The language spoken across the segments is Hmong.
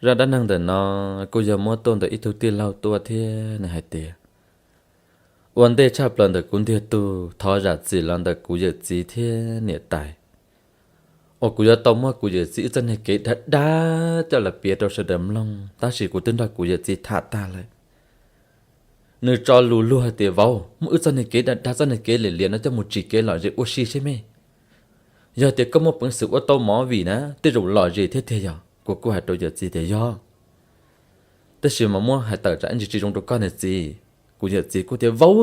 Zaj dab neeg ntawm no kuj yog muab tuaj ntawm ib tug tij laug tuaj thiab nws hais tias, ua ntej tshaj plaws ntawm kuv ntiag tug thov zam txim los ntawm kuv yawm txiv thiab niam tais, uas kuv yuav tau muab kuv yawm txiv wb txoj niag kev dag dag coj los piav rau sawv daws mloog, tab sis kuv twb nrog kuv yawm txiv tham tag lawm. Nws tso lus luag tias, vauv, muab wb txoj niag kev dag dag, txoj niag kev liam liam no coj mus tsim kev lom zem ua si seb me. Yog tias koj muaj peev xwm ua tau movie na, tej zaum lom zem thiab tiag. Yog kuv kuj hais rau yawm txiv tias, yog, tab sis mas muab hais tawm tsam ib ntsis tsis zoo rau koj niag txiv. Kuv yawm txiv kuj tias, vauv,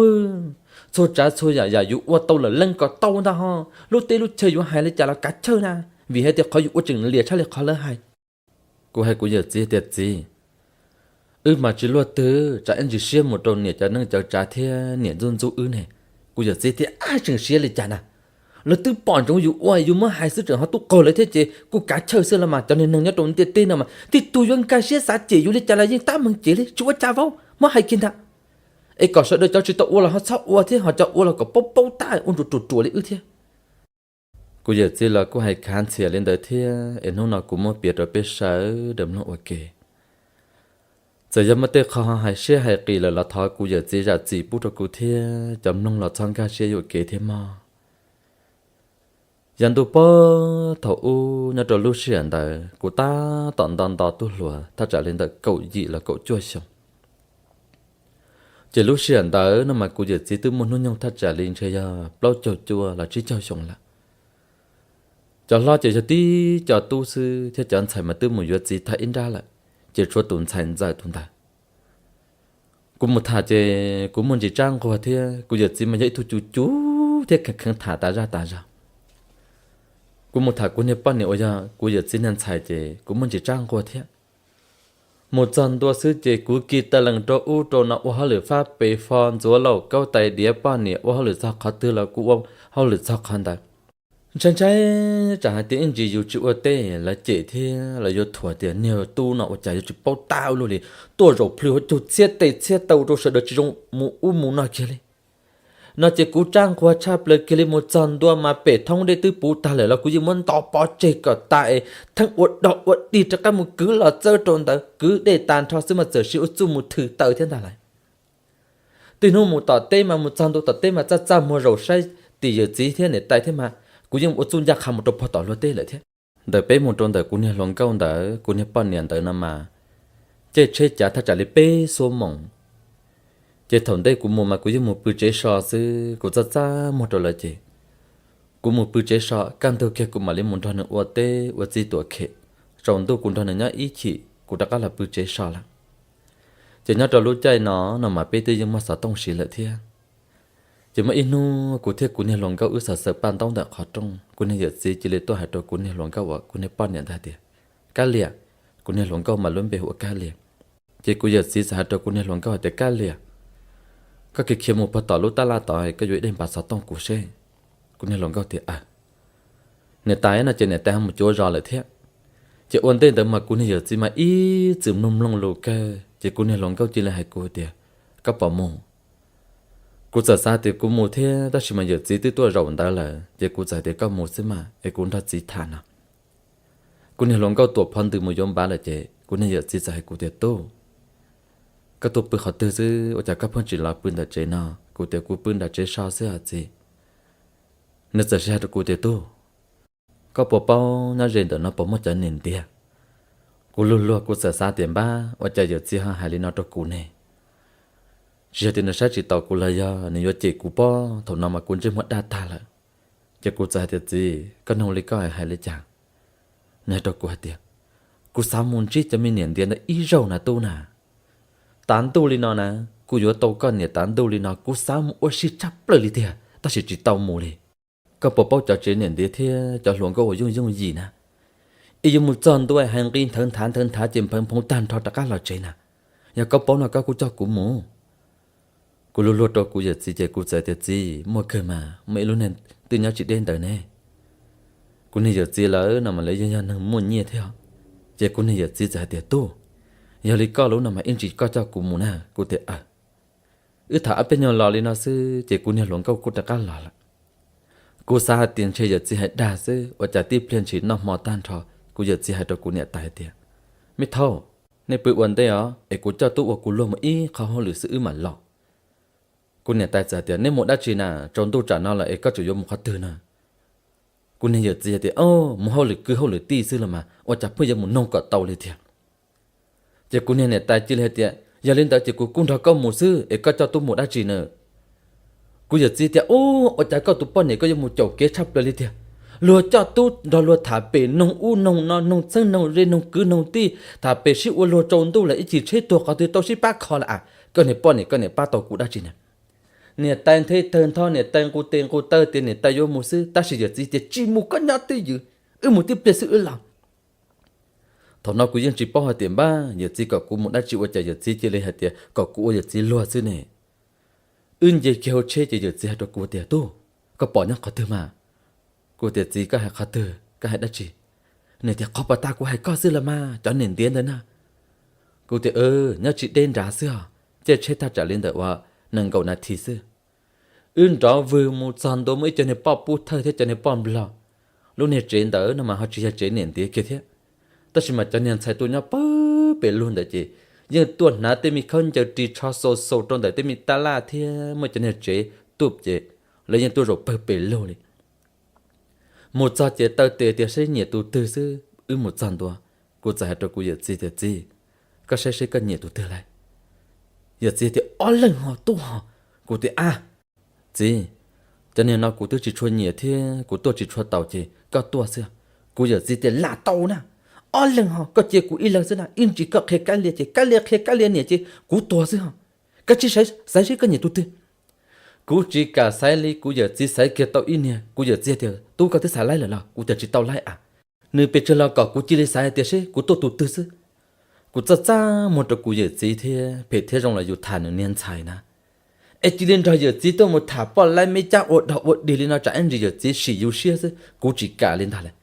txhua tsav txhua yam yam yus ua tau lawm leej kom tau ntag ho. Lub teb lub chaw yuav hais li cas los kav chawj na, vim hais tias qhov yus ua tseem liam tshaj li qhov lawv hais. Kuv hais kuv yawm txiv tias, txiv, wb mas tsis luaj twg, tsam ib ntsis siab mus rau niam cov neej cov tsav thiab niam ntxub ntxub wb ne. Kuv yawm txiv tias, ab, tseem siab li cas na, lawv twb pom ntsoov yus ua, yus muab hais xwb tseem ho tuaj qaug lawv thiab ces kuj kav chawj xwb los mas, cov niag neeg nyob rau ntiaj teb no mas tib tug yuav nkag siab xav cem yus li cas los yeej tab meeg cem li, tsis ua cas vauv, muab hais kiag ntag. Es kom sawv daws cov tsis tau ua los ho txhob ua thiab, ho cov ua los kom paub paub tab ua nruam ruam ruam li wb thiab. Kuv yawm txiv los kuj hais khav ntxhias li ntawd thiab, es hnub no kuv muab piav rau peb sawv daws mloog ua ke. Txawm yog muaj tej qho hais siab hais qis lawm los thov kuv yawm txiv zam txim pub rau kuv thiab cov mloog los txhob nkag siab yuam kev thiab mog. Yav ntuj pog thaum ub nyob rau lub sij hawm ntawd kuv tab tom nto nto tub hluas thaj tsam li ntawm kaum yim los kaum cuaj xyoo. Ces lub sij hawm ntawd no mas kuv yawm txiv twb muaj hnub nyoog thaj tsam li ntshe yog plaub caug cuaj los tsib caug xyoo lawm. Cov hlob ces yog tib co tub xwb thiab cov ntxhais mas twb mus yuav txiv tag ib nrab lawm, ces tshuav tus ntxhais ntxawm tus ntawd. Kuv mus tham ces kuv muaj ntsis tsab nquag thiab, kuv yawm txiv mas yog ib tug cuv cuv thiab kheev kheev tham tas zaj tas zog. Kuv mus tham kuv niag poj niam uas yog kuv yawm txiv niag ntxhais ces kuv muaj ntsis tsab nquag thiab. Mus txog ntua xwb ces kuv kis tas lees rau ub rau no ua hauj lwm fab pes fo ntxuav lauj kaub tais diav, poj niam ua hauj lwm txog qhov twg los kuv ua hauj lwm txog qhov ntawd. Ntshai ntshai tsam hais tias ib ntsis yus tsis ua teb lawv cem thiab lawv yuav thuam tias niag tub no ua cas yuav tsis paub tab ua luaj li, tuaj zaum plhws hauv caug txhiab tes txhiab taw rau sawv daws tsis zoo mus ub mus no kiag li. No ces kuv tsab nquag tshaj plaws kiag li, mus txog ntua mas pem thoob dej twb puv tag lawm los kuv yeej muab nto pov tseg kom tas es theej ua dog ua dig rov qab mus kwv los txawb rau ntawd, kwv dej tas nrho xwb mas txawm siv ua txuj mus thwm taws thiab ntag lauj. Tib hnub mus tom teb mas mus txog ntua tom teb mas txaj txaj muag zaum saib tim yawm txiv thiab niam tais thiab mas kuv yeej ua txuj ncaj qha mus rau pog tom luag teb lawm thiab. Ntawm peb mus rau ntawm kuv niag hluas nkauj ntawd, kuv niag poj niam ntawd no mas caij tsheb cav thaj tsam li peb xuab moos. Ces thaum ntej kuv mus mas kuv yeej mus pw tsev so xwb, kuv txaj txaj muag rau lawv ces kuv mus pw tsev so, kaj ntug kiag kuv mam li mus nrog nws ua teb ua txiv tuam khem. Tsaus ntuj kuv nrog nws nyob ib chim kuv rov qab los pw tsev so lawm. Ces nyob rau lub caij no no mas peb twb yeej muaj xov tooj siv lawm thiab. Ces muaj ib hnub kuv thiab kuv niag hluas nkauj wb xaws xaws paj ntaub ntawm qhov rooj, kuv niag yawm txiv cia li tuaj hais rau kuv niag hluas nkauj uas kuv niag poj niam ntawd hais tias, Kab Liam. Kuv niag hluas nkauj mas lub npe hu ua Kab Liam. Ces kuv yawm txiv txawm hais rau kuv niag hluas nkauj hais tias, Kab Liam, koj kis khiav mus pog tom lub tab laj tod, koj yuav ib daim npav xov tooj kuv seb. Kuv niag hluas nkauj tias, Aw. Niam tais no ces niam tais ho mus cuav zos lawm thiab. Ces ua ntej ntawd mas kuv niag yawm txiv mas ib txwm mloog mloog lus kawg, ces kuv niag hluas nkauj cia li hais kuv tias, Koj puas mus? Kuv txawm xav tias kuv mus thiab, tab sis mas yawm txiv twb tuaj zaum ntawd lawm, ces kuv txawm tias, Koj mus xwb mas es kuv nrog txiv tham no. Kuv niag hluas nkauj tuam phov ntws mus yuav npav lawm ces kuv niag yawm txiv txawm hais kuv tias, Tub, koj tuaj pw qhov twg xwb ua cas koj pheej tsis los pw ntawm tsev no? Kuv tias, Kuv pw nram tsev so xwb os txiv. Nws txawm hais rau kuv tias, Tub, koj puas paub nyob ze ntawm no puas muaj cov niam ntiav? Kuv luag luag kuv txawm xav tias, Npab, ua cas yawm txiv ho hais li no rau kuv ne? Tsis yog tias nws saib tsis taus kuv los yog nws yuav cem kuv pob? Thaum no mas kuv ntsej muag daj tag lawm. Ces kuv txawm hais tias, Txiv, koj nug li koj hais li cas? Nws hais rau kuv hais tias, Kuv xav mus ntsib cov me niam ntiav ntawd ib zaug na tub na. Tav ntuj li no na, kuv yuav tau koj niam tav ntuj li no kuv xav mus ua si tshaj plaws li tiag tab sis tsis tau mus li. Koj puas paub cov tsev niam ntiav thiab cov hluas nkauj uas yooj yooj yim na, es yuav mus txog ntua hais nqi nthawv nthav nthav nthav ces nphawv nphoov tag nrho rov qab los tsev na. Yog koj paub no koj kuj coj kuv mus. Kuv luag luag rau kuv yawm txiv ces kuv txawm tias, Txiv, muaj kawg mas, muaj ib lub neej twb nyob tsis deb ntawd ne. Kuv niag yawm txiv lawv no mas lawv yeej yog neeg muaj nyiaj thiab. Ces kuv niag yawm txiv txawm hais tias, Tub, yog li koj lub no mas ib ntsis koj coj kuv mus na. Kuv tias, Aw. Wb tham ob peb nyuag los li no xwb ces kuv niag hluas nkauj kuj rov qab los lawm. Kuv xav hais tias ntshe yawm txiv hais dag xwb, ua cas tib pliag ntshis noj hmo tag nrho, kuv yawm txiv hais rau kuv niam tais hais tias, Me thauj, nej pw ua ntej os, es kuv coj tub ua kuv luag mus ib qho hauj lwm xwb wb mam los. Kuv niam tais txawm hais tias, nej mus dab tsi na, tsaus ntuj tsam no lawm es koj tseem yuav mus qhov twg na? Kuv niag yawm txiv hais tias, o, mus hauj lwm kwv hauj lwm tij xwb los mas, ua cas pheej yuav mus noog kom tau li tiag. Ces kuv niag niam tais cia li hais tias, yog li ntawd ces kuv kuj nrog koj mus xwb es koj coj tub mus dab tsi na? Kuv yawm txiv tias, u, ua cas koj tus poj niam koj yuav mus caum kev tshaj plaws li tiag. Luag coj tub nrog luag tham pem noog ub noog no, noog txheeb noog ze, noog kwv noog tij, tham pem sib ua luag tsaus ntuj lawm ib chim tsheb tuag qhov twg tau sib pab kho lawm a. Koj niag poj niam koj niam pab tau kuv dab tsi na? Niam tais nthe tawg ntho, niam tais nqus tes nqus taw tias niam tais yuav mus xwb, tab sis yawm txiv tias, tsis mus, koj nyob twj ywm, wb mus tib pliag xwb wb los. Thaum no kuv yeej tsis paub hais tias npab yawm txiv kom kuv mus dab tsi, ua cas yawm txiv cia li hais tias kom kuv ua yawm txiv luag xwb ne. Wb nce kiag hauv tsheb ces yawm txiv hais rau kuv tias, tub, koj pom nyob qhov twg mas? Kuv tias, txiv, koj hais qhov twg, koj hais dab tsi? Nws tias, qhov pas tas kuv hais koj xwb los mas, cov niam ntiav ntawd na. Kuv tias, nyob tsis deb nrad xwb os, caij tsheb thaj tsam li ntawm uas nees nkaum nas this xwb. Wb nrov vwg mus txog ntua muaj ib co niag poj pub thawj thiab cov niag poj nplog. Lub niag tsev ntawd no mas ho tsis yog tsev niam ntiav kiag thiab, tab sis mas cov niag ntxhais tuaj nyob pawg pes lug ntawd ces yeej tuaj hnav tej me khaub ncaws ris tsho xaus xaus rau ntawm tej me taj laj thiab muaj cov niag tsev tuaj ces lawv yeej tuaj zaum pawg pes lug li. Mus txog ces taw tes tias saib nyiam tus twg xwb, wb mus txog ntua, kuv txawm hais rau kuv yawm txiv tias, txiv, koj saib seb koj nyiam tus twg lauj? Yawm txiv tias, ob leeg ho tub ho. Kuv tias, a, txiv, cov niag no kuv twb tsis tshua nyiam thiab kuv tuaj tsis tshua taus ces koj tuaj xwb. Kuv yawm txiv tias, lam tau na, ob leeg ho, koj cia kuv ib leeg xwb na, ib ntsis koj qhia Kab Lia ces Kab Lia qhia Kab Lia niam ces kuv tuag xwb ho. Koj cia xaiv seb koj nyiam tus twg. Kuv tsis kam xaiv li, kuv yawm txiv xaiv kiag tau ib niag, kuv yawm txiv tias, tub, koj twb xav laib lawm los? Kuv tias, tsis tau laib a. Nws pes tsawg los kom kuv cia li xaiv hais tias seb kuv tuaj tus twg xwb. Kuv txaj txaj muag rau kuv yawm txiv thiab, phem thiab zoo los yus tham nws niag ntxhais na, es cia li nrog yawm txiv tuaj mus tham poj laib me cab ua dog ua dig li no tsam ib ntsis yawm txiv sim yus siab xwb, kuv tsis kam li ntag lauj.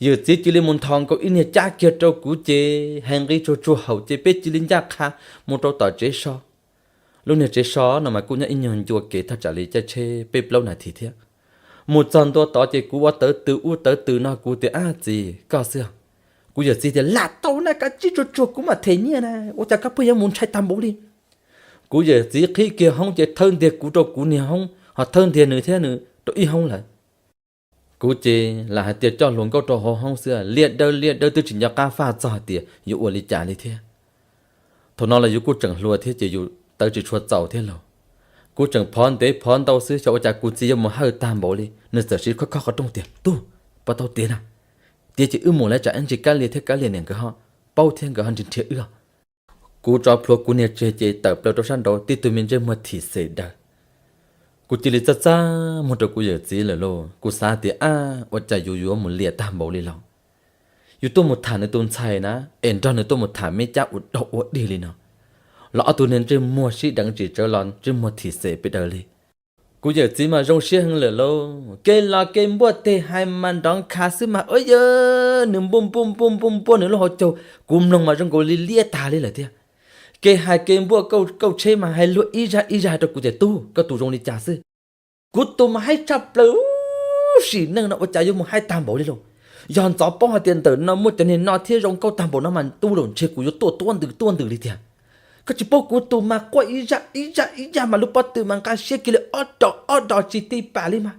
Yawm txiv cia li mus nthos nkaus ib niag cab kiag rau kuv ces hais nqi tsuag tsuag haum ces peb cia li ncaj qha mus rau tom tsev so. Lub niag tsev so no mas kuj nyob ib nyuag ncua kev thaj tsam li caij tsheb peb plaub nas this thiab. Mus txog ntua tod ces kuv ua tawv tws ub tawv tws no, kuv tias, ab txiv, koj xwb. Kuv yawm txiv tias, lam tau na, kav tsij tsuag tsuag kuv mam them nyiaj na, ua cas koj pheej yuav mus ntshai tag npaum li. Kuv yawm txiv qhib kiag hoob ces thawb ntiag kuv rau kuv niag hoob ho thawb ntiag nws thiab nws rau ib hoob lawm. Kuv ces lam hais tias coj hluas nkauj rau hauv hoob xwb, lia daw lia daw twb tsis nco qab faj txog hais tias yuav ua li cas li thiab. Thaum no los yus kuj tseem hluas thiab ces yus tawv tsis tshua txaus thiab lauj. Kuv tseem phov ntev phov ntau xwb xyov ua cas kuv txiv yuav mus hawj tag npaum li, nws txawm siv khob khob qhov rooj tias, tub, puas tau tiav na? Tiav ces wb mus lawm tsam ib ntsis Kab Lia thiab Kab Lia niam nkawd ho paub thiab nkawd ho nrhiav nrhiav wb. Kuv rov plhuav kuv niag tseg ces tawm plaws rau sab nraud tib tug me ntsej muag thim xem daws. Kuv cia li txaj txaj muag rau kuv yawm txiv lawm lauj, kuv xav tias, ab, ua cas yus yuav mus liam tag npaum li los? Yus tuaj mus tham nws tus ntxhais na, es nrog nws tuaj mus tham me cab ua dog ua dig li no, los ob tug niag ntsej muag sib deev tsis tsawv los ntsej muag thim xem pes daws li. Kuv yawm txiv mas zoo siab heev lawm lauj, kev los kev npuaj teg hais mas nrov nkhav xwb mas, ua yawg, nws npuaj npuaj npuaj npuaj npuaj nws lub hauv caug, kuv mloog mas zoo nkaus li liab tag li lawm thiab. Kev hais kev npuaj kauj tsheb mas hais luag ib zaj ib zaj hais rau kuv tias, tub, koj tus zoo li cas xwb. Kuv tus mas haib tshaj plaws, sim neej no ua cas yuav mus haib tag npaum li lauj. Yog ntxov paub hais tias ntawm no muaj cov niag no thiab zoo nkauj tag npaum no mas tub, los ntshe kuv yuav tuaj tuab ntws tuab ntws li tiag. Koj tsis paub kuv tus mas quaj ib zaj ib zaj ib zaj mas lub pob tw mas nqa siab kiag li ob dos ob dos tsis ti pam li mas.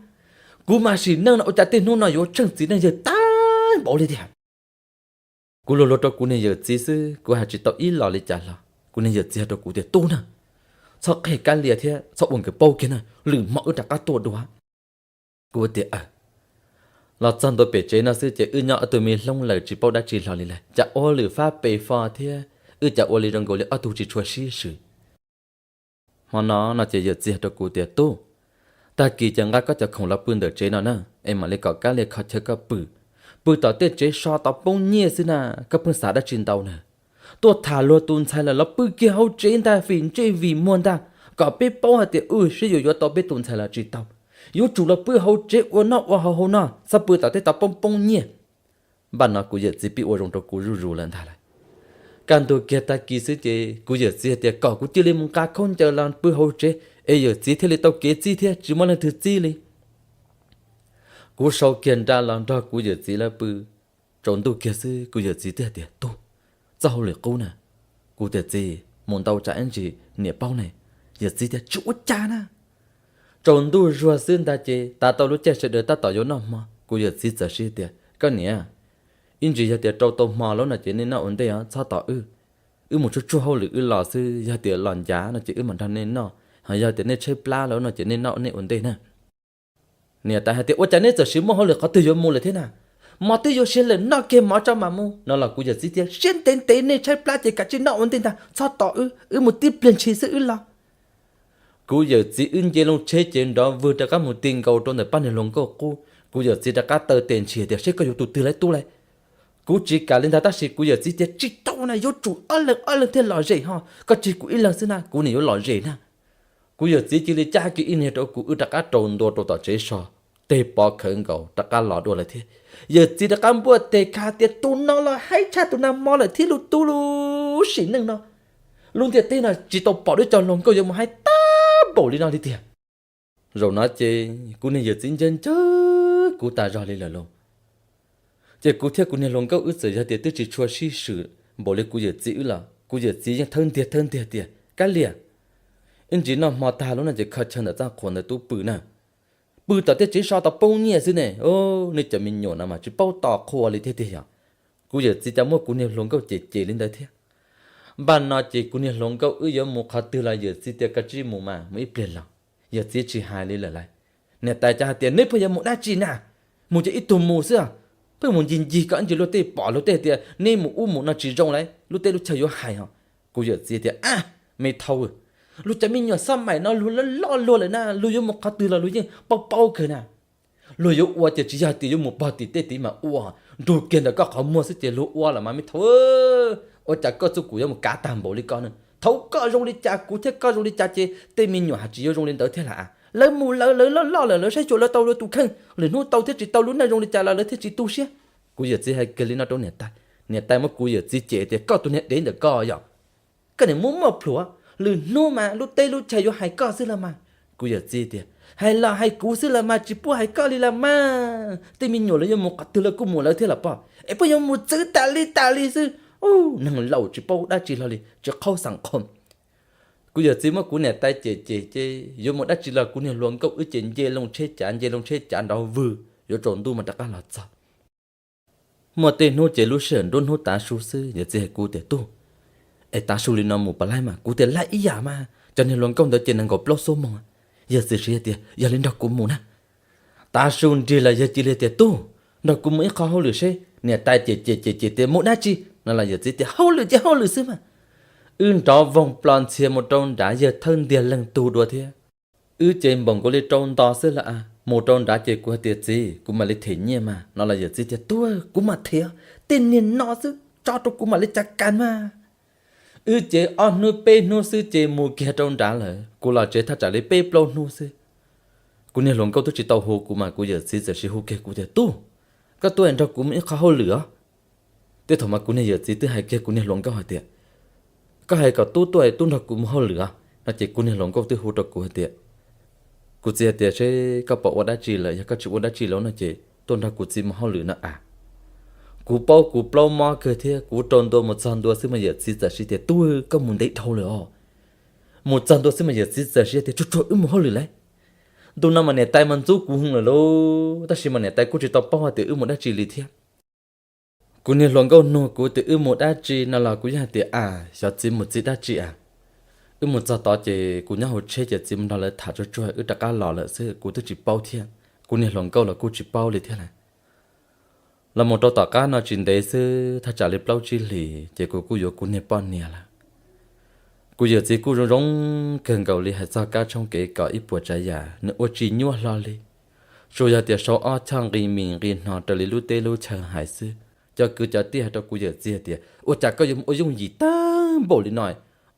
Kuv mas sim neej no ua cas tej hnub no yuav tsheej txiv neej yawg tag npaum li tiag. Kuv luag luag rau kuv niag yawm txiv xwb, kuv hais tsis tau ib los li cas los kuv niag yawm txiv hais rau kuv tias, tub na, txhob qhia Kab Lia thiab txhob ua nkawd paub kiag na, lwm hmo wb rov qab tuaj dua. Kuv tias, aws. Los txog ntua pem tsev no xwb ces wb nyob ob tug me hlob lawm tsis paub dab tsi hlo li lawm, cas ua lwm fab pes fo thiab, wb cas ua li zoo nkaus li ob tug tsis tshua sib swm. Hmo no no ces yawm txiv hais rau kuv tias, tub, tag kis ces nqa koj cov khoom los pw ntawm tsev no na, es mam li kom Kab Lia kho chaw koj pw. Pw tom tej tsev so tau poob nyiaj xwb na, koj pheej xav dab tsi ntau na. Tuaj tham luag tus ntxhais lawm los pw kiag hauv tsev ntag, vim ntsej vim muag ntag, kom peb paub hais tias wb sib yuav yuav tau peb tus ntxhais los tsis tau. Yuav tsum los pw hauv tsev ua noj ua haus hauv no, txhob pw tom tej tau poob poob nyiaj. Npaj no kuv yawm txiv pib ua zoo rau kuv zuj zus lawm ntag lauj. Kaj ntug kiag tag kis xwb ces kuv yawm txiv hais tias kom kuv cia li mus nqa khaub ncaws los pw hauv tsev, es yawm txiv thiaj li tau kev txib thiab tsis muaj leej twg txib li. Kuv sau kiag nra los nrog kuv yawm txiv lawv pw. Tsaus ntuj kiag xwb kuv yawm txiv thiaj tias, tub, txoj hauj lwm qub na. Kuv tias txiv, mus ntau tsam ib ntsis niam paub ne. Yawm txiv tias tsis ua cas na. Tsaus ntuj zuag xwb ntag ces tas tau lub caij sawv daws tab tom yuav noj hmo, kuv yawm txiv txawm sib tias koj niam, ib ntsis yog tias rau tau hmo lawm no ces nej noj ua ntej os, txhob tos wb. Wb mus tsuag tsuag hauj lwm wb los xwb, yog tias los ncav no ces wb mam nrog nej noj, ho yog tias nej tshaib plab lawm no ces nej noj nej ua ntej na. Niam tais hais tias ua cas neb txawm siv muaj hauj lwm qhov twg yuav mus lawm thiab na, mov twb yuav siav lawm, noj kiag mov tso mam mus no los kuv yawm txiv tias siab ntev ntev, nej tshaib plab ces kav tsij noj ua ntej ntag, txhob tos wb, wb mus tib pliag ntshis xwb wb los. Kuv yawm txiv wb nce loo tsheb ces nrov vwg rov qab mus ti nkaus rau ntawm pab niag hluas nkauj qub. Kuv yawm txiv rov qab taw tes ntshis tias seb koj yuav tus twg lawm tub lawm. Kuv tsis kam li ntag tab sis kuv yawm txiv tias tsis tau na, yuav tsum ob leeg ob leeg thiaj lom zem ho, koj tseg kuv ib leeg xwb na kuv niam yuav lom zem na. Kuv yawm txiv cia li cab kiag ib niag rau kuv, wb rov qab rau ntua rau tom tsev so, teg pov khawv nkaus rov qab los dua lawm thiab. Yawm txiv rov qab npuaj teg kha tias tus no los haib tshaj tus nag hmo lawm thiab lub tub lub sim neej no. Lub ntiaj teb no tsis tau pom dua cov hluas nkauj yuav mus haib tag npaum li no li tiag. Zaum no ces kuv niag yawm txiv ncawg ncawg kuv tas zog li lawm lauj. Ces kuv thiab kuv niag hluas nkauj wb txawm yog tias twb tsis tshua sib swm npaum li kuv yawm txiv wb los kuv yawm txiv yeej thawb ntiag thawb ntiag tias kab liam, ib ntsis noj hmo tag lub no ces kho chaw ntawm txaj qhua ntawd tub pw na. Pw tom tej tsev so tau poob nyiaj xwb ne, nej cov me nyuam no mas tsis paub tos qhua li thiab tiag yog. Kuv yawm txiv cas muab kuv niag hluas nkauj cem cem li ntawd thiab. Npaj no ces kuv niag hluas nkauj wb yuav mus qhov twg los yawm txiv tias koj tsij mus mas mus ib pliag los. Yawm txiv tsis hais li lawm lauj. Niam tais cas hais tias neb pheej yuav mus dab tsi na, mus ces ib tug mus xwb, pheej mus ncig ncig kom ib ntsis luag tej pom luag tej tias neb mus ub mus no tsis zoo lauj, lub teb lub chaw yuav hais ho. Kuv yawm txiv tias a, me thau, luag cov me nyuam xab maim no luag loj loj luag lawm na, luag yuav mus qhov twg los luag yeej paub paub kawg na. Luag yuav ua ces tsis yog tias yuav mus pog tim tej tid mas ua, nrug kiag ntawm koj qhov muag xwb ces luag ua los mas me thau. Ua cas koj txuj kum yuav mus kav tag npaum li koj ne? Thaum koj zoo li cas kuv thiab koj zoo li cas ces tej me nyuam haj tsis yuav zoo li ntawd thiab lawm. Lawv mus lawv, lawv loj loj lawm, lawv saib xyuas lawv tau lawv tus kheej, lwm hnub tau thiab tsis tau lub neej zoo li cas los lawv thiaj tsis tu siab. Kuv yawm txiv hais kiag li no rau niam tais, niam tais muab kuv yawm txiv cem tias koj tus niag dev ntawm koj yog, koj niam muab muaj plhuav, lwm hnub mas lub teb lub chaw yuav hais koj xwb los mas. Kuv yawm txiv tias hais los hais kuv xwb los mas, tsis pub hais koj li los mas, tej me nyuam lawv yuav mus qhov twg lawv kuj mus lawv thiab los pog, es pheej yuav mus txwv tas li tas li xwb. Neeg laus tsis paub dab tsi hlo li, tsis qhaub xeem qhov. Kuv yawm txiv muab kuv niam tais cem cem ces yuav mus dab tsi los kuv niag hluas nkauj wb ces nce loo tsheb cav nce loo tsheb cav nrov vwg yuav tsaus ntuj mas rov qab los txog. Muaj tej hnub ces lub sij hawm nruab hnub tav su xwb, yawm txiv hais kuv tias tub, es tav su li no mus puas laib mas? Kuv tias laib ib yam mas, cov niag hluas nkauj ntawd ces nees nkaum plaub xuab moos. Yawm txiv siv tias yog li nrog kuv mus na. Tav su nrig los yawg cia li tias tub, nrog kuv mus ib qho hauj lwm seb. Niam tais cem cem cem cem tias mus dab tsi no los yawm txiv tias hauj lwm ces hauj lwm xwb mas. Wb nrov voog plo ntxhias mus rau nrad, yawg thawb ntiag leeg tug dua thiab. Wb ces npaum nkaus li rau nto xwb los a, mus rau nrad ces kuv hais tias txiv, kuv mam li them nyiaj mas no los yawm txiv tias tub, kuv mam them, tej niag no xwb tso rau kuv mam li cas kas mas. Wb ces ob hnub peb hnub xwb ces mus kiag rau nrad lawm, kuv los tsev thaj tsam li peb plaub hnub xwb. Kuv niag hluas nkauj twb tsis tau hu kuv mas kuv yawm txiv txawm sis hu kiag kuv tias tub, koj tuaj nrog kuv mus ib qho hauj lwm os. Tej thaum mas kuv niag yawm txiv twb hais kiag kuv niag hluas nkauj hais tias koj hais kom tub tuaj, tub nrog kuv mus hauj lwm os no ces kuv niag hluas nkauj twb hu rau kuv hais tias, kuv txiv hais tias seb koj puas ua dab tsi lawm, yog koj tsis ua dab tsi lawm no ces tuaj nrog kuv txiv mus hauj lwm no a. Kuv paub kuv plaub mob kawg thiab, kuv rau ntua mus txog ntua xwb mas yawm txiv txawm sis tias tub, koj mus ntev dhau lawm os. Mus txog ntua xwb mas yawm txiv txawm sis tias tsuag tsuag wb mus hauj lwm lauj. Ntu no mas niam tais mas ntxub kuv heev lawm lauj, tab sis mas niam tais kuj tsis tau paub hais tias wb mus dab tsi li thiab. Kuv niag hluas nkauj nug kuv tias wb mus dab tsi no los kuv yeej hais tias a, xyov txiv mus txiv dab tsi a. Wb mus txog tod ces kuv nyob hauv tsheb ces txiv mus nrog lawv tham tsuag tsuag wb rov qab los lawm xwb, kuv twb tsis paub thiab, kuv niag hluas nkauj los kuj tsis paub li thiab lawm. Los mus rau tom qab no tsis ntev xwb, thaj tsam li plaub tsib hlis ces kuv kuj yuav kuv niag poj niam lawm. Kuv yawm txiv kuj zoo zoo kawg nkaus li, hais txog kab tshoob kev kos ib puas tsav yam nws ua tsis nyuaj hlo li. Tsuas yog tias sau ob choj nqi mis nqi hno raws li lub teb lub chaw hais xwb. Cov kwv cov tij hais rau kuv yawm txiv hais tias ua cas koj yuav ua yooj yim tag npaum li no,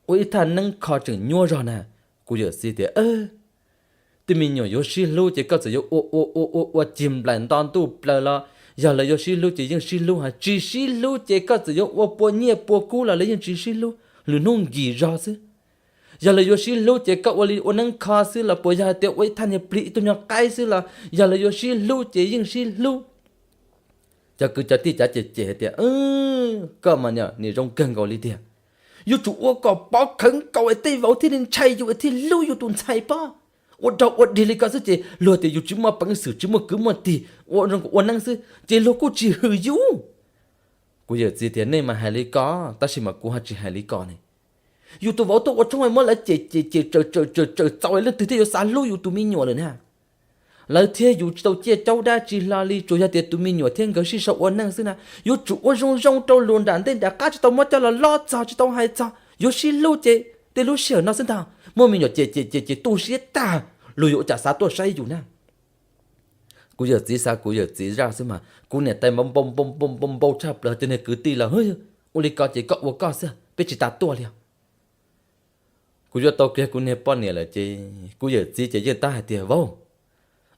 ua ib thaj neeb kho tseem nyuaj zog na. Kuv yawm txiv tias tej me nyuam yuav sib hlub ces koj txawm yuav ua ua ua ua ua cig nplaim nto ntuj plaws los, yog lawv yuav sib hlub ces yeej sib hlub, hos tsis sib hlub ces koj txawm yuav ua pua nyiaj pua kub los lawv yeej tsis sib hlub, lwm hnub nkis zog xwb. Yog lawv yuav sib hlub ces koj ua li ua neeb kho xwb los puas yog hais tias ua ib thaj niag plig ib tug nyuag qaib xwb los, yog lawv yuav sib hlub ces yeej sib hlub. Cov kwv cov tij cav cem cem hais tias, koj mas niam zoo kawg nkaus li tiag. Yuav tsum ua kom pov khawv nkaus es tej vauv thiaj li ntshai yus es thiaj hlub yus tus ntxhais pob. Ua dog ua dig li ko xwb ces luag tias yus tsis muaj peev xwm tsis muaj kwv muaj tij, ua zoo ua neeb xwb ces luag kuj tsis hwm yus. Kuv yawm txiv tias, nej mas hais li ko, tab sis mas kuv ho tsis hais li ko ne. Yus tus vauv tuaj ua tshoob muab lawv cem cem cem tsawm tsawm tsawm tsawm txaus es leej twg thiaj yuav xav hlub yus tus me nyuam lawm na. Lawv thiab yus tsis tau ciaj caub dab tsi hlo li, tsuas yog tias tus me nyuam thiab nkawd sib sau ua neej xwb na. Yuav tsum ua zoo zoo rau luag nram ntej nram qab, tsis tau muab coj los lov txog, tsis tau hais txog, yuav sib hlub ces tej lub sij hawm no xwb ntag. Muab me nyuam cem cem cem cem tu siab tag, luag yuav ua cas xav tuaj saib yus na. Kuv yawm txiv xav kuv yawm txiv zaj xwb mas kuv niam tais npau npau npau npau npau tshaj plaws, cov niag kwv tij los, ua li ko ces koj ua koj xwb, peb tsis tas tuaj li os. Kuv yuav tau kiag kuv niag poj niam lawm ces kuv yawm txiv ces yeej tab hais tias, vauv,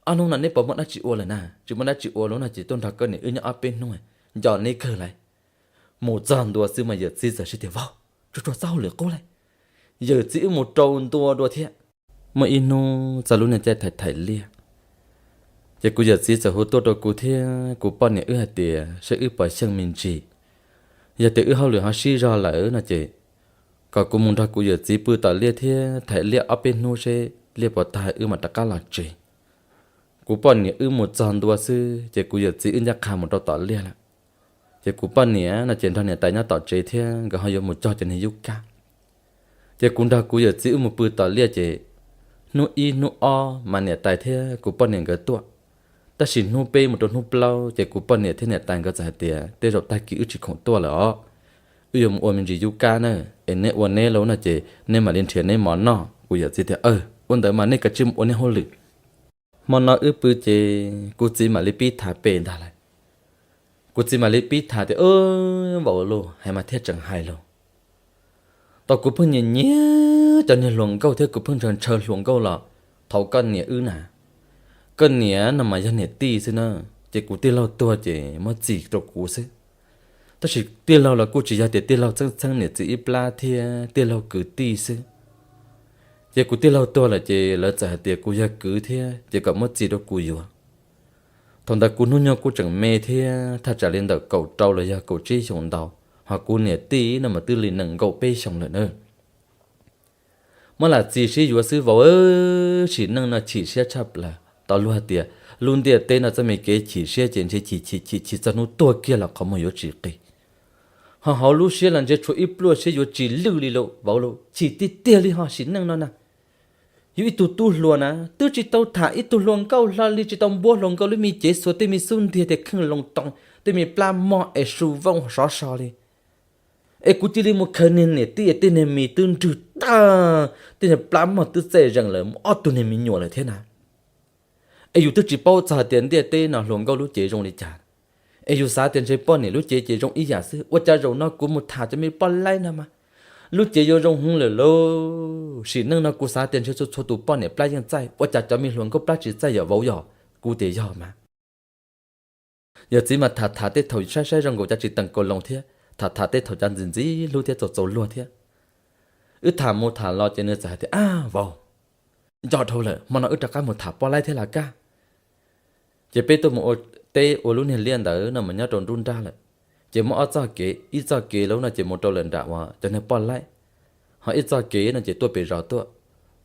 ob hnub no neb puas muaj dab tsi ua lawm na? Tsis muaj dab tsi ua lawm no ces tuaj nrog koj niam wb nyob ob peb hnub, nco neb kawg lawm. Mus txog ntua xwb mas yawm txiv txawm hais tias, vauv, tsuag tsuag txhob hauj lwm qub lawm, yawm txiv wb mus rau ntua dua thiab. Muaj ib hnub txog lub niag caij thaim thaim liaj, ces kuv yawm txiv txawm hu tuaj rau kuv thiab kuv poj niam wb hais tias saib wb puas xyeej me ntsis. Yog tias wb hauj lwm ho sib zog lawm no ces kom kuv mus nrog kuv yawm txiv pw tom liaj thiab thaim liaj ob peb hnub seb liaj puas tag wb mam rov qab los tsev. Kuv poj niam wb mus txog ntua xwb ces kuv yawm txiv wb ncaj qha mus rau tom liaj lawm. Ces kuv poj niam no ces nrog niam tais nyob tom tsev thiab nkawd ho yuav mus cog cov niag yub kab. Ces kuv nrog kuv yawm txiv wb mus pw tom liaj ces hnub ib hnub ob mas niam tais thiab kuv poj niam nkawd tuaj. Tab sis hnub peb mus rau hnub plaub ces kuv poj niam thiab niam tais nkawd txawm hais tias, tej zaum tag kis wb tsis khoom tuaj lawm os, wb yuav mus ua me ntsis yub kab na, es neb ua neb lauj no ces neb mam li nrhiav neb mov noj. Kuv yawm txiv tias, ua ntawd mas nej kav tsij mus ua neb hauj lwm. Hmo no wb pw ces kuv txiv mam li pib tham pem ntag lawm. Kuv txiv mam li pib tham tias, vauv lauj, hais mas thiaj tseem hais lauj. Tau kuv pheej nyiam nyiam cov niag hluas nkauj thiab kuv pheej ntshaw ntshaw hluas nkauj los thaum koj niam wb na. Koj niam no mas yog niam tij xwb na, ces kuv tij laug tuag ces muab txis rau kuv xwb. Tab sis tij laug los kuj tsis yog tias tij laug txheeb txheeb niam txiv ib plab thiab tij laug kwv tij xwb. Ces kuv tij laug tuag lawm ces lawv txawm hais tias kuv yog kwv thiab ces kom muab txis rau kuv yuav. Thaum ntawd kuv hnub nyoog kuj tseem me thiab thaj tsam li ntawm kaum rau los yog kaum tsib xyoos ntau, ho kuv niam tij no mas twb li nees nkaum peb xyoos lawm na. Muab lam txis sib yuav xwb vauv, sim neej no chim siab tshaj plaws. Tau luag hais tias lub ntiaj teb no txoj me kev chim siab ces ntshe chim chim chim chim txog hnub tuag kiag los qhov muag yuav tsis qis. Ho hauv lub siab los ntshe tshuav ib pluaj siab yuav tsis lwj li lauj vauv lauj, chim tiag tiag li ho sim neej no na. Yus ib tug tub hluas na twb tsis tau tham ib tug hluas nkauj hlo li, tsis tau npuab hluas nkauj lub me cev xuas tej me xub ntiag tej kheej loo too, tej me plab mog es su vooj sov so li. Es kuv cia li mus khaws niag niam tij es tej niag mis twb nrwg tag, tej niag plab mog twb txaij zees lawm mus ob tug niag me nyuam lawm thiab na. Es yus twb tsis paub txog hais tias ntiaj teb no hluas nkauj lub cev zoo li cas, es yus xav tias ntshe poj niam lub cev ces zoo ib yam xwb. Ua cas zaum no kuv mus tham cov me poj laib no mas lub cev yuav zoo heev lawm lauj. Sim neej no kuv xav tias ntshe txhua txhua tus poj niam plab yeej txaij, ua cas cov me hluas nkauj plab tsis txaij yom vauv yom? Kuv tias yog mas. Yawm txiv mas tham tham tej thaum saib saib zoo nkaus cas tsis teem kaus loos thiab, tham tham tej thaum cas ntxim ntxim hlub thiab txaus txaus luag thiab. Wb tham mus tham los ces nws txawm hais tias, ab vauv, nco dhau lawm, hmo no wb rov qab mus tham poj laib thiab los kaj. Ces peb tuaj mus ua teb ua lub niag liaj ntawd no mas nyob rau nruab nrab lawm. Ces muaj ob txoj kev, ib txoj kev lub no ces mus rau lawm nram uas cov niag poj laib, ho ib txoj kev no ces tuaj pem zos tuaj.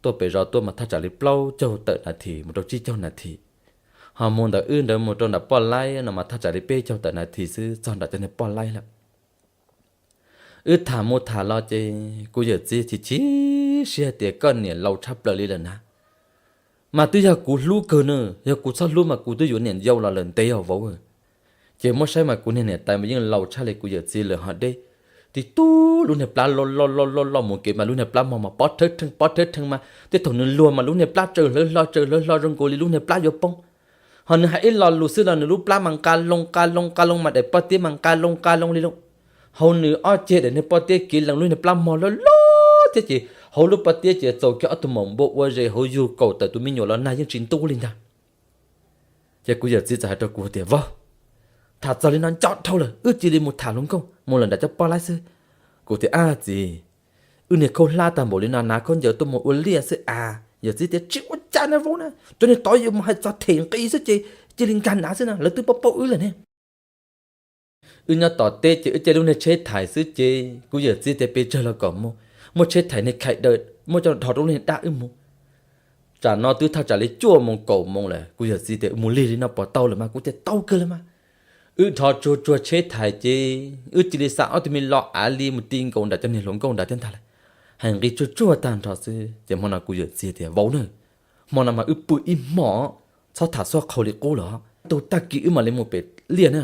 Tuaj pem zos tuaj mas thaj tsam li plaub caug tawm nas this mus rau tsib caug nas this. Ho mus ntawm wb ntawd mus rau nram poj laib no mas thaj tsam li peb caug tawm nas this xwb txog nram cov niag poj laib lawm. Wb tham mus tham los ces kuv yawm txiv chim chim siab tias koj niam laus tshaj plaws li lawm na. Mas twb yog kuv hlub kawg na, yog kuv txhob hlub mas kuv twb yuav niam yau los lawm ntev os vauv. Ces muab saib mas kuv niag niam tais mas yeej laus tshaj li kuv yawm txiv lawm ho deb. Tib tug lub niag plab loj loj loj loj loj mus kev mas lub niag plab mog mas pob thawb rheej pob thawb rheej mas tej thaum nws luag mas lub niag plab tsaws hlawv hlo tsaws hlawv hlo zoo nkaus li lub niag plab yuav poob. Ho nws hais ib lo lus xwb los nws lub plab mas nqa loo nqa loo nqa loo mas daim pob tiab mas nqa loo nqa loo li loo. Hauv nws ob ceg daim niag pob tiab kev lees lub niag plab mog loj loj thiab ces hauv lub pob tiab ces txaus kiag ob tug maum npua ua zes hauv yug kaum tawm tus me nyuam los nag yeej tsis ntub li ntag. Ces kuv yawm txiv txawm hais rau kuv tias, vauv, tham txog li no nco dhau lawm, wb cia li mus tham hluas nkauj mus lawm nram cov poj laib xwb. Kuv tias, ab txiv, wb niag khaub hlab tag npaum li no hnav khaub ncaws tuaj mus ua liaj xwb as. Yawm txiv tias, tsis ua cas na vauv na, cov niag tod yus mus hais txog them nqi xwb ces cia li nkag hnav xwb na, lawv twb paub paub wb lawm ne. Wb nyob tom teb ces wb caij lub niag tsheb thais xwb ces kuv yawm txiv tias pes tsawg los kom mus, muaj tsheb thais niag khaim daws muab coj dhos rau lub niag dab wb mus. Tsam no twb thaj tsam li cuaj moos kaum moos lawm, kuv yawm txiv tias mus lig li no puas tau lawm mas, kuv tias tau kawg lawm mas. Wb dhos tsuag tsuag tsheb thais ces wb cia li xa ob tug me lo av li mus ti nkaus nram cov niag hluas nkauj nrad thiab ntag lawm. Hais nqi tsuag tsuag tag nrho xwb ces hmo no kuv yawm txiv tias vauv na, hmo no mas wb pw ib hmos, txhob tham xuab qhau li qub lawm, tus tag kis wb mam li mus pem liaj na.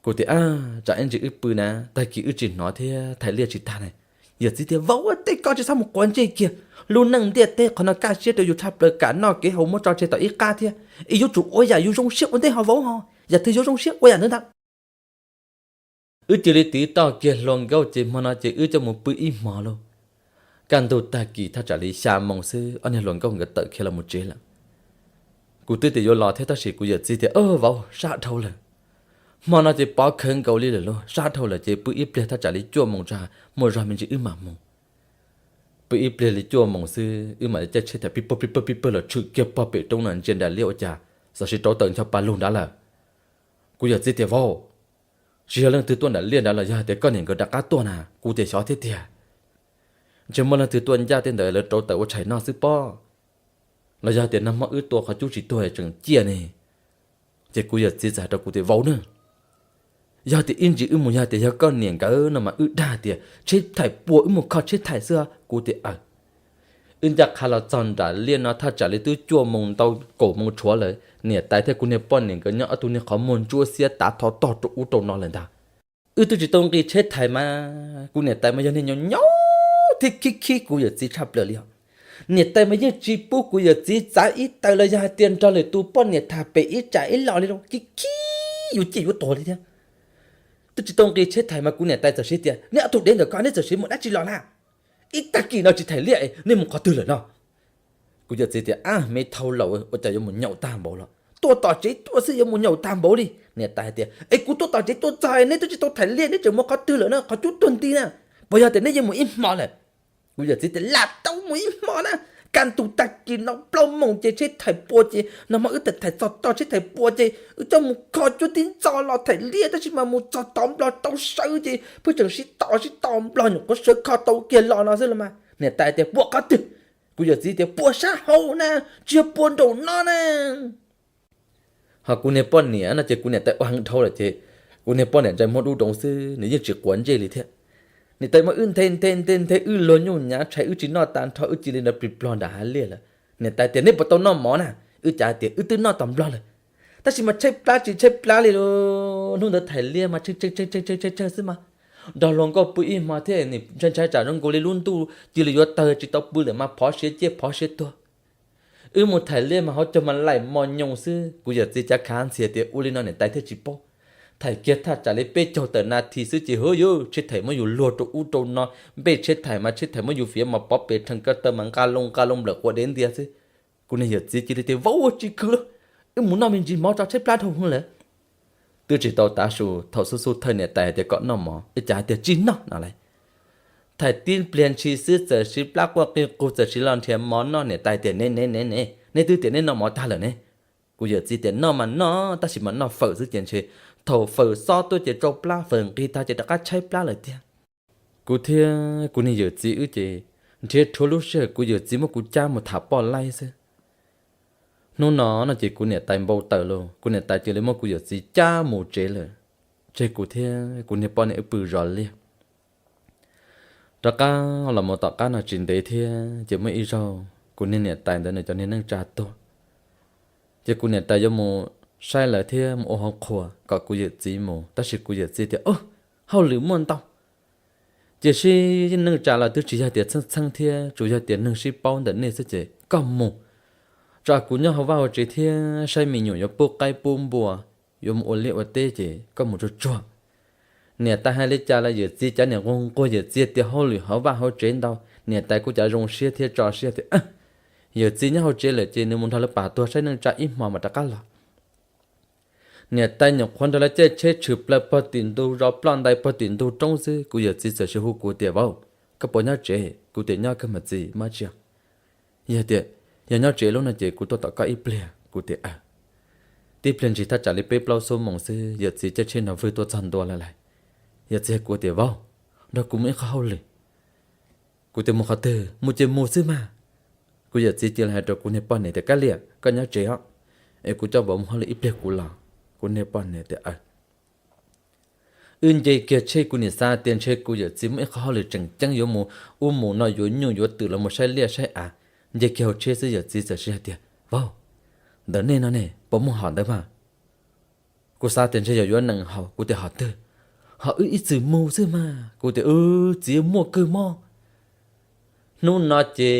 Kuv tias ab, tsam ib ntsis wb pw na, tag kis wb tsis hnov thiab thais liaj tsis tag na. Yawm txiv tias vauv, tej koj tsis txhob mus quav ntsej kiag, lub neej ntiaj teb qhov no kaj siab rau yus tshaj plaws, kam noj kev haus muab tso tseg tom ib qab thiab, es yuav tsum ua yam yus zoo siab ua ntej ho vauv ho, yam twg yuav zoo siab ua yam ntawd ntag. Wb cia li tiv toj kiag hluas nkauj ces hmo no ces wb coj mus pw ib hmos lauj. Kaj ntug tag kis thaj tsam li xya moos xwb ob niag hluas nkauj nkawd tawm khiav los mus tsev lawm. Kuv twb tias yuav los thiab tab sis kuv yawm txiv tias vauv, sab dhau lawm. Hmo no ces pov khawv nkaus li lawm lauj, sab dhau lawm ces pw ib pliag thaj tsam li cuaj moos tso, muaj zog me ntsis wb mam mus. Pw ib pliag li cuaj moos xwb wb mam li caij tsheb thais pib pawg pib pawg pib pawg los tshwm kiag pog pem roob no ntsia nram liaj ua cas txawm sis rauv taws ncho pa lug nrad lawm. Kuv yawm txiv tias vauv, tsis yog leej twg tuaj nram liaj nrad los yog hais tias koj niam nkawd rov qab tuaj na? Kuv tias xyov thiab tiag. Ntshe muaj leej twg tuaj ncaj tej ntawd lawv rauv taws ua tshais noj xwb pob. Los yog hais tias nag hmo wb tua qhov cub tsis tuag tseem ciaj ne. Ces kuv yawm txiv txawm hais rau kuv tias vauv na, yog tias ib ntsis wb mus yog tias yog koj niam nkawd no mas wb dag tias tsheb thais puas wb mus kho tsheb thais xwb. Kuv tias aw. Wb ncaj qha los txog nram liaj no thaj tsam li twb cuaj moos ntau kaum moos tshuav lawm, niam tais thiab kuv niag poj niam nkawd nyob ob tug niag qhov muag ntsuab xiab tav tho tog rau ub rau no lawm ntag. Wb twb tsis tau nqis tsheb thais mas kuv niam tais mas yog niag nyaum nyaum thiab khib khib kuv yawm txiv tshaj plaws li os. Niam tais mas yeej tsis pub kuv yawm txiv txav ib taws los yog hais tias nrog lwm tus poj niam tham pem ib tsam ib los li, khib khib yuav ciaj yuav tuag li thiab. Twb tsis tau nqis tsheb thais mas kuv niam tais txawm siv tias neb ob tug dev ntawm ko neb txawm siv mus dab tsi los na? Ib tag kis no tsis thais liaj nej mus qhov twg lawm no? Kuv yawm txiv tias ab, me thau laus, ua cas yuav mus nyaum tag npaum los? Tuaj tom tsev tuaj xwb yuav mus nyaum tag npaum li? Niam tais hais tias es kuv tuaj tom tsev tuaj txog neb twb tsis tau thais liaj neb tseem mus qhov twg lawm na, qhov cub tuag nti na? Puas yog tias neb yeej mus ib hmo lawm? Kuv yawm txiv tias lam tau mus ib hmo na, kaj ntug tag kis no plaub moos ces tsheb thais puas ces nag hmo wb thais txog tog tsheb thais puas ces wb coj mus kho cub tib ntxo los thais liaj tab sis mas mus txog tod nplog tau sawv ces pheej tseem sib tom sib tom nplog nyuam qhuav sawv kho tau kiag los no xwb los mas. Niam tais tias puas qhov twg? Kuv yawm txiv tias puas sab hauv na, tsis yog puas nraum no na. Ho kuv niag poj niam no ces kuv niam tais ua heev dhau lawm ces kuv niag poj niam ntsais muag dub doov xwb nws yeej tsis quav ntsej li thiab. Niam tais muab wb nthe nthe nthe nthe wb luag nyuj nyav tshais wb tsis noj tag nrho wb cia li nrov plig plog nram hav liaj lawm. Niam tais tias neb puas tau noj mov na? Wb cav tias wb twb noj tag nplog lawm, tab sis mas tshaib plab tsis tshaib plab li lauj. Hnub ntawd thais liaj mas tsheej tsheej tsheej tsheej xwb mas, nrog hluas nkauj pw ib hmo thiab ntshai ntshai tsam zoo nkaus li lub ntuj cia li yuav tawg tsis tau pw lawm mas phov siav ciaj phov siav tuag. Wb mus thais liaj mas hauv caug mas laim mos nyoos xwb. Kuv yawm txiv cav khav ntxhias tias ua li no niam tais thiaj tsis paub. Thais kiag thaj tsam li peb caug tawm nas this xwb ces hwv yuv tsheb thais muab yus luag rau ub rau no, npej tsheb thais mas tsheb thais muab yus fiav mas pov pes rhees ko taw mas nqa loo nqa loo nplawm quas dev ntias xwb. Kuv niag yawm txiv cia li tias vauv, tsis khwv lauj, wb mus noj me ntsis mov tso, tshaib plab dhau hwv lawm. Twb tsis tau tav su, thaum xub xub thawj niam tais hais tias kom noj mov wb cav hais tias tsis noj no lauj. Thais tib pliag ntshis xwb txawm siv plab quaj qig qug txawm siv los nrhiav mov noj. Niam tais tias ne ne ne ne, neb twb tias neb noj mov tag lawm ne. Kuv yawm txiv tias noj mas noj tab sis mas noj fawm xwb ces ntshe thaum fawm xob tuaj ces tsau plab, fawm nqig tag ces rov qab tshaib plab lawm tiag. Kuv thiab kuv niag yawm txiv wb ces nrhiav rhuav lub sij hawm kuv yawm txiv muab kuv cab mus tham poj laib xwb. Hnub no no ces kuv niam tais npau taws lauj, kuv niam tais cia li muab kuv yawm txiv cab mus tsev lawm, tseg kuv thiab kuv niag poj niam wb pw zos liaj. Rov qab los mus tom qab no tsis ntev thiab ces muaj ib zaug kuv niag niam tais ntawd nws cov niag neej tsa tuag, ces kuv niam tais yuav mus saib lawv thiab mus ua hauv qhua kom kuv yawm txiv mus, tab sis kuv yawm txiv tias hauj lwm muaj ntau, ces sib neej tsa los twb tsis yog tias txheej txheej thiab tsuas yog tias neeg sib paub ntawm nej xwb ces koj mus, tso kuv nyob hauv vaj hauv tsev thiab saib me nyuam yuav pub qaib pub npua, yuav mus ua liaj ua teb ces koj mus tsuag tsuag. Niam tais hais li cas los yawm txiv cav niam nquag nquag, yawm txiv tias hauj lwm hauv vaj hauv tsev ntau, niam tais kuj cav zoo siab thiab tso siab tias yawm txiv nyob hauv tsev lawm ces nws mus nrog lawv pam tuag saib neej tsa ib hmos mas rov qab los. Niam tais nyuam qhuav nrog lawv caij tsheb tshwm plaws pog tim ntug zos, ploj ntais pog tim ntug roob xwb, kuv yawm txiv txawm sis hu kuv tias vauv, koj puas nyob tsev? Kuv tias nyob kawg mas txiv, muaj dab tsi? Yog tias yog nyob tsev lub no ces kuv tuaj tom koj ib pliag. Kuv tias aw. Tib pliag ntshis thaj tsam li peb plaub xuab moos xwb, yawm txiv caij tsheb no vwg tuaj txog ntua lawm lauj. Yawm txiv hais kuv tias, Vauv, nrog kuv mus ib qho hauj lwm. Kuv tias, Mus qhov twg? Mus ces mus xwb mas. Kuv yawm txiv cia li hais rau kuv niag poj niam tias, Kab Liam, koj nyob tsev os, es kuv coj vauv mus hauj lwm ib pliag kuv los. Kuv niag poj niam tias, Aws. Wb nce kiag tsheb, kuv nim xav tias ntshe kuv yawm txiv muaj ib qho hauj lwm tseem ceeb yuav mus ub mus no, yuav nyuj yuav twm los mus saib liaj saib av. Nce kiag hauv tsheb xwb yawm txiv txawm sib hais tias, Vauv, ntawm nej no ne, puas muaj hom ntawd mas? Kuv xav tias ntshe yog yuav nees haus, kuv tias, Hom twg? Hom wb ib txwm mus xwb mas. Kuv tias, Wb txiv, muaj kawg mog. Hnub no ces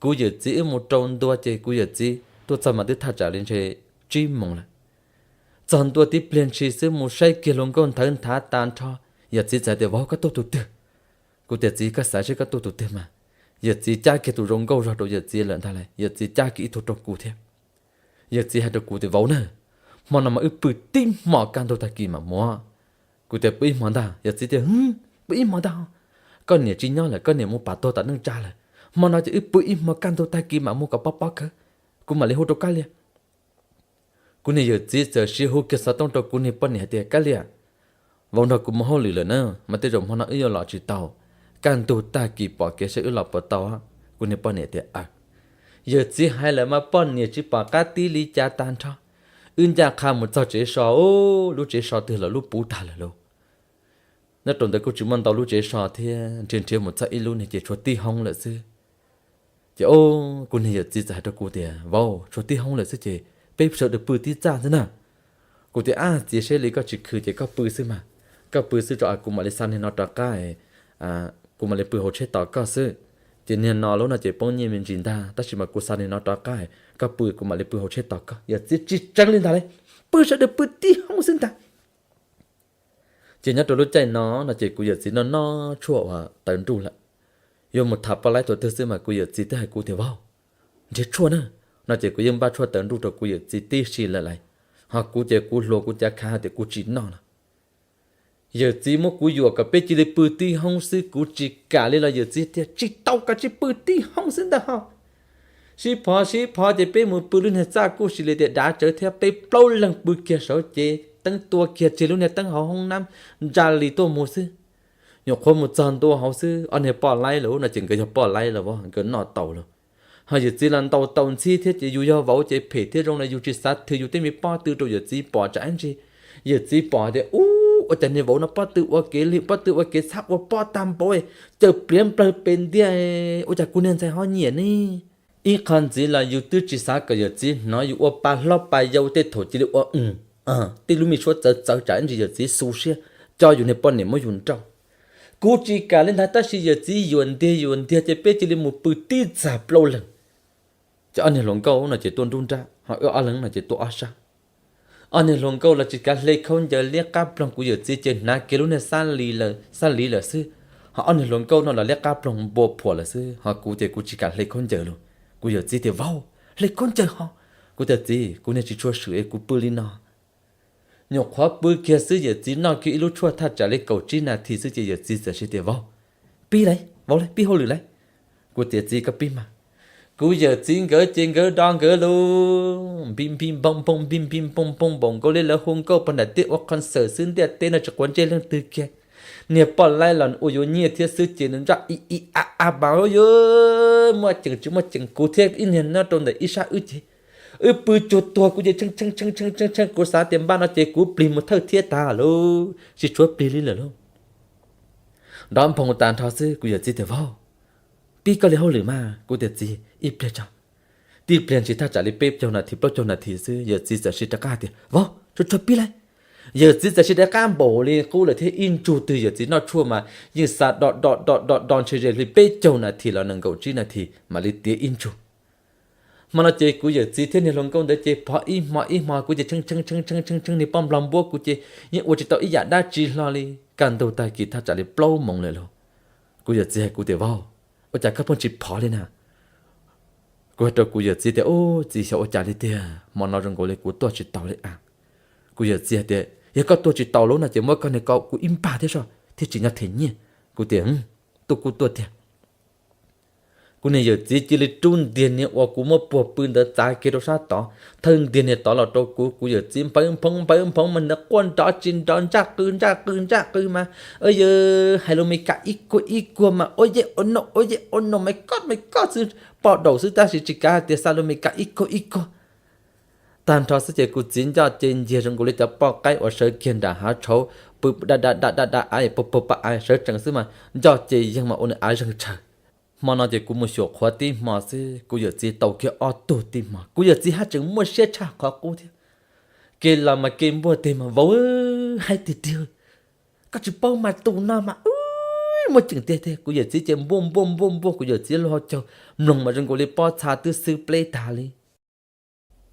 kuv yawm txiv wb mus rau ntua ces kuv yawm txiv tuaj txog mas twb thaj tsam li ntshe tsib moos lawm. Txog ntua tib pliag ntshis xwb mus saib kiag hluas nkauj nthawv nthav tag nrho, yawm txiv txawm tias, Vauv, koj tuaj tus twg? Kuv tias, Txiv, koj xav seb koj tuaj tus twg mas. Yawm txiv cab kiag tus zoo nkauj zog rau yawm txiv lawm ntag lauj, yawm txiv cab kiag ib tug rau kuv thiab. Yawm txiv hais rau kuv tias, Vauv na, hmo no mas wb pw tib hmo, kaj ntug tag kis mam mus. Kuv tias, Pw ib hmo ntag? Yawm txiv tias, Pw ib hmo ntag. Koj niam tsis nyob lawm, koj niam mus pam tuag tom neej tsa lawm. Hmo no ces wb pw ib hmo, kaj ntug tag kis mam mus kom pob pob kawg, kuv mam li hu rau Kab Liam. Kuv niag yawm txiv txawm sib hu kiag xov tooj rau kuv niag poj niam hais tias, Kab Liam, vauv nrog kuv mus hauj lwm lawm na, mas tej zaum hmo no wb yuav los tsis tau. Kaj ntug tag kis pom kev seb wb los puas tau. Kuv niag poj niam tias, Aws. Yawm txiv hais lawm mas poj niam tsis pom qab tib li cas tag nrho. Wb ncaj qha mus txog tsev so, lub tsev so twg los lub puv tag lawm lauj. Nyob rau ntawd kuj tsis muaj ntau lub tsev so thiab, nrhiav nrhiav mus txog ib lub ne ces tshuav tib hoob lawm xwb. Ces o, kuv niag yawm txiv txawm hais rau kuv tias, Vauv, tshuav tib hoob lawm xwb ces peb sawv daws pw tib txaj xwb na. Kuv tias, Ab txiv, seb li koj tsis khwv ces koj pw xwb mas. Koj pw xwb tso, kuv mam li xa niag no rov qab, kuv mam li pw hauv tsheb tos koj xwb. Ces niag no lub no ces poob nyiaj me ntsis ntag, tab sis mas kuv xa niag no rov qab, koj pw kuv mam li pw hauv tsheb tos koj. Yawm txiv tsis tseev li ntag li, pw sawv daws pw tib hoob xwb ntag. Ces nyob rau lub caij no no ces kuv yawm txiv noj noj tshuaj uas tawv nruj lawm. Yuav mus tham poj laib tus twg xwb mas kuv yawm txiv twb hais kuv tias, Vauv, nrhiav tshuaj na, no ces kuv yeej npaj tshuaj tawv nruj rau kuv yawm txiv tib si lawm lauj. Ho kuv ces kuv hluas kuv cav khav hais tias kuv tsis noj no. Yawm txiv muab kuv yuam kom peb cia li pw tib hoob xwb, kuv tsis kam li los yawm txiv tias, Tsis tau, koj tsis pw tib hoob xwb ntag ho. Sib phov sib phov ces peb mus pw lub niag txaj kuj sis li tias dav tsawv thiab, peb plaub leeg pw kiag saud ces teeb tua kiag, tseg lub niag teeb hauv hoob nab ntsa li tuaj mus xwb. Nyuam qhuav mus txog ntua hauv xwb, ob niag poj laib lawm no ces nkawd yog poj laib los as, nkawd noj tau lawm. Ho yawm txiv los ntaus tau ntxhib thiab ces yus yog vauv ces phem thiab zoo li yus tsis xav thwm yus tej me pob tw rau yawm txiv pom tsam ib ntsis. Yawm txiv pom tias, Ub, ua cas niag vauv no pob tw ua kev li, pob tw ua kev txhab ua pob tag npaum, caws pliav nplawg pes ntiag, ua cas kuv niag ntxhais ho nyiam ne? Ib qho ntxiv los yus twb tsis xav kom yawm txiv hnov yus ua pa hlob pa yau, tej thaum cia li ua, tej lub me suab txawv txawv tsam ib ntsis yawm txiv xu siab, coj yus niag poj niam muab yus nrauj. Kuv tsis kam li ntag, tab sis yawm txiv yuam ntiag yuam ntiag ces peb cia li mus pw tib txag plaub leeg. Ces ob niag hluas nkauj no ces tuaj nruab nrab, ho wb ob leeg no ces tuaj ob sab. Ob niag hluas nkauj los tsis kav hle khaub ncaws liab qab ploog, kuv yawm txiv ces hnav kiag lub niag xab li lawm xwb. Ho ob niag hluas nkauj no los liab qab ploog npua phuam lawm xwb, ho kuv ces kuv tsis kam hle khaub ncaws lawm. Kuv yawm txiv tias, Vauv, hle khaub ncaws ho. Kuv tias, Txiv, kuv niag tsis tshua swm es kuv pw li no. Nyuam qhuav pw kiag xwb yawm txiv noj kiag ib lub tshuaj thaj tsam li kaum tsib nas this xwb ces yawm txiv txawm sib tias, Vauv, pib lauj, vauv lauj, pib hauj lwm lauj. Kuv tias, Txiv, koj pib mas. Kuv yawm txiv nkawd ces nkawd do nkawd lus npij npij npoo npoo npij npij npoo npoo npaum nkaus li lawv hu nkauj pog nram teb ua concert xwb, ntiaj teb no tsis quav ntsej leej twg kiag. Niag poj laib los ua yuav nyiaj thiab xwb ces nws ntsaj i i a a mas yuav muaj ceem tsis muaj ceem, kuv thiab ib niag nyob rau ntawm ib sab wb ces wb pw cuag tuag, kuv ces tshee tshee tshee tshee tshee tshee, kuv xav tias npaj no ces kuv plig mus thawj thiab tag lauj, tsis tshuav plig li lawm lauj. Nrov nphoo tas nrho xwb, kuv yawm txiv tias, Vauv, pib koj li hauj lwm mas. Kuv tias, Txiv, ib pliag tso. Tib pliag ntshis thaj tsam li peb caug nas this plaub caug nas this xwb, yawm txiv txawm sib rov qab tias, Vauv, tsuag tsuag pib lauj. Yawm txiv txawm sib rov qab npaum li qub lawm thiab, ib ntsug twg yawm txiv noj tshuaj mas yeej xa do do do do do ntshe ze li peb caug nas this los nees nkaum tsib nas this mam li tiav ib ntsug. Hmo no ces kuv yawm txiv thiab niag hluas nkauj ntawd ces phov ib hmo ib hmo, kuv ces tshee tshee tshee tshee tshee, niag poj nplog npuab kuv ces yeej ua tsis tau ib yam dab tsi hlo li. Kaj ntug tag kis thaj tsam li plaub moos lawm lauj, kuv yawm txiv hais kuv tias, Vauv, ua cas koj pheej tsis phov li na? Kuv hais rau kuv yawm txiv tias, Ub, txiv, xyov ua cas li tiag, hmo no zoo nkaus li kuv tuaj tsis taus li a. Kuv yawm txiv hais tias, Yog koj tuaj tsis taus lawm no ces muab koj niag ko kuv ib npag thiab soj thiaj tsim nyog them nyiaj. Kuv tias, Tuaj kuj tuaj tiag. Kuv niag yawm txiv cia li rub ntiag niag uas kuv muab puag pw ntawd txav kiag rau sab tod, thawb ntiag niag tod los rau kuv. Kuv yawm txiv npawv nphoob npawv nphoob mas nws quaj nrov tsis nrov, ntsaj qw ntsaj qw ntsaj qw mas, yawg hais lus Meskas ib kuag ib kuag mas ua yej ua no ua yej ua no mas koj mas koj xwb, poj daum xwb tab sis tsis kav hais tias xa lus Meskas ib kuag ib kuag. Tag nrho xwb ces kuv txiv nco ces nyiag zoo nkaus li cov poj qaib uas sawv kiag nram hav tshauv pw da da da da da av puag puag pa av sawv tsees xwb mas nco ces yeeg mas ua nws av zeeg tshaws. Hmo no ces kuv mus xyuas qhuav tib hmo xwb kuv yawm txiv tau kiag ob tug tib hmo, kuv yawm txiv haj tseem muaj siab tshaj qhov qub thiab. Kev los mas kev npuaj teg mas vauv, hais tiag tiag, koj tsis paub mas tus no mas muaj ceem tiag tiag. Kuv yawm txiv ces npuaj npuaj npuaj npuaj kuv yawm txiv lub hauv caug, mloog mas zoo nkaus li pob txha twb xwb pleb tag li.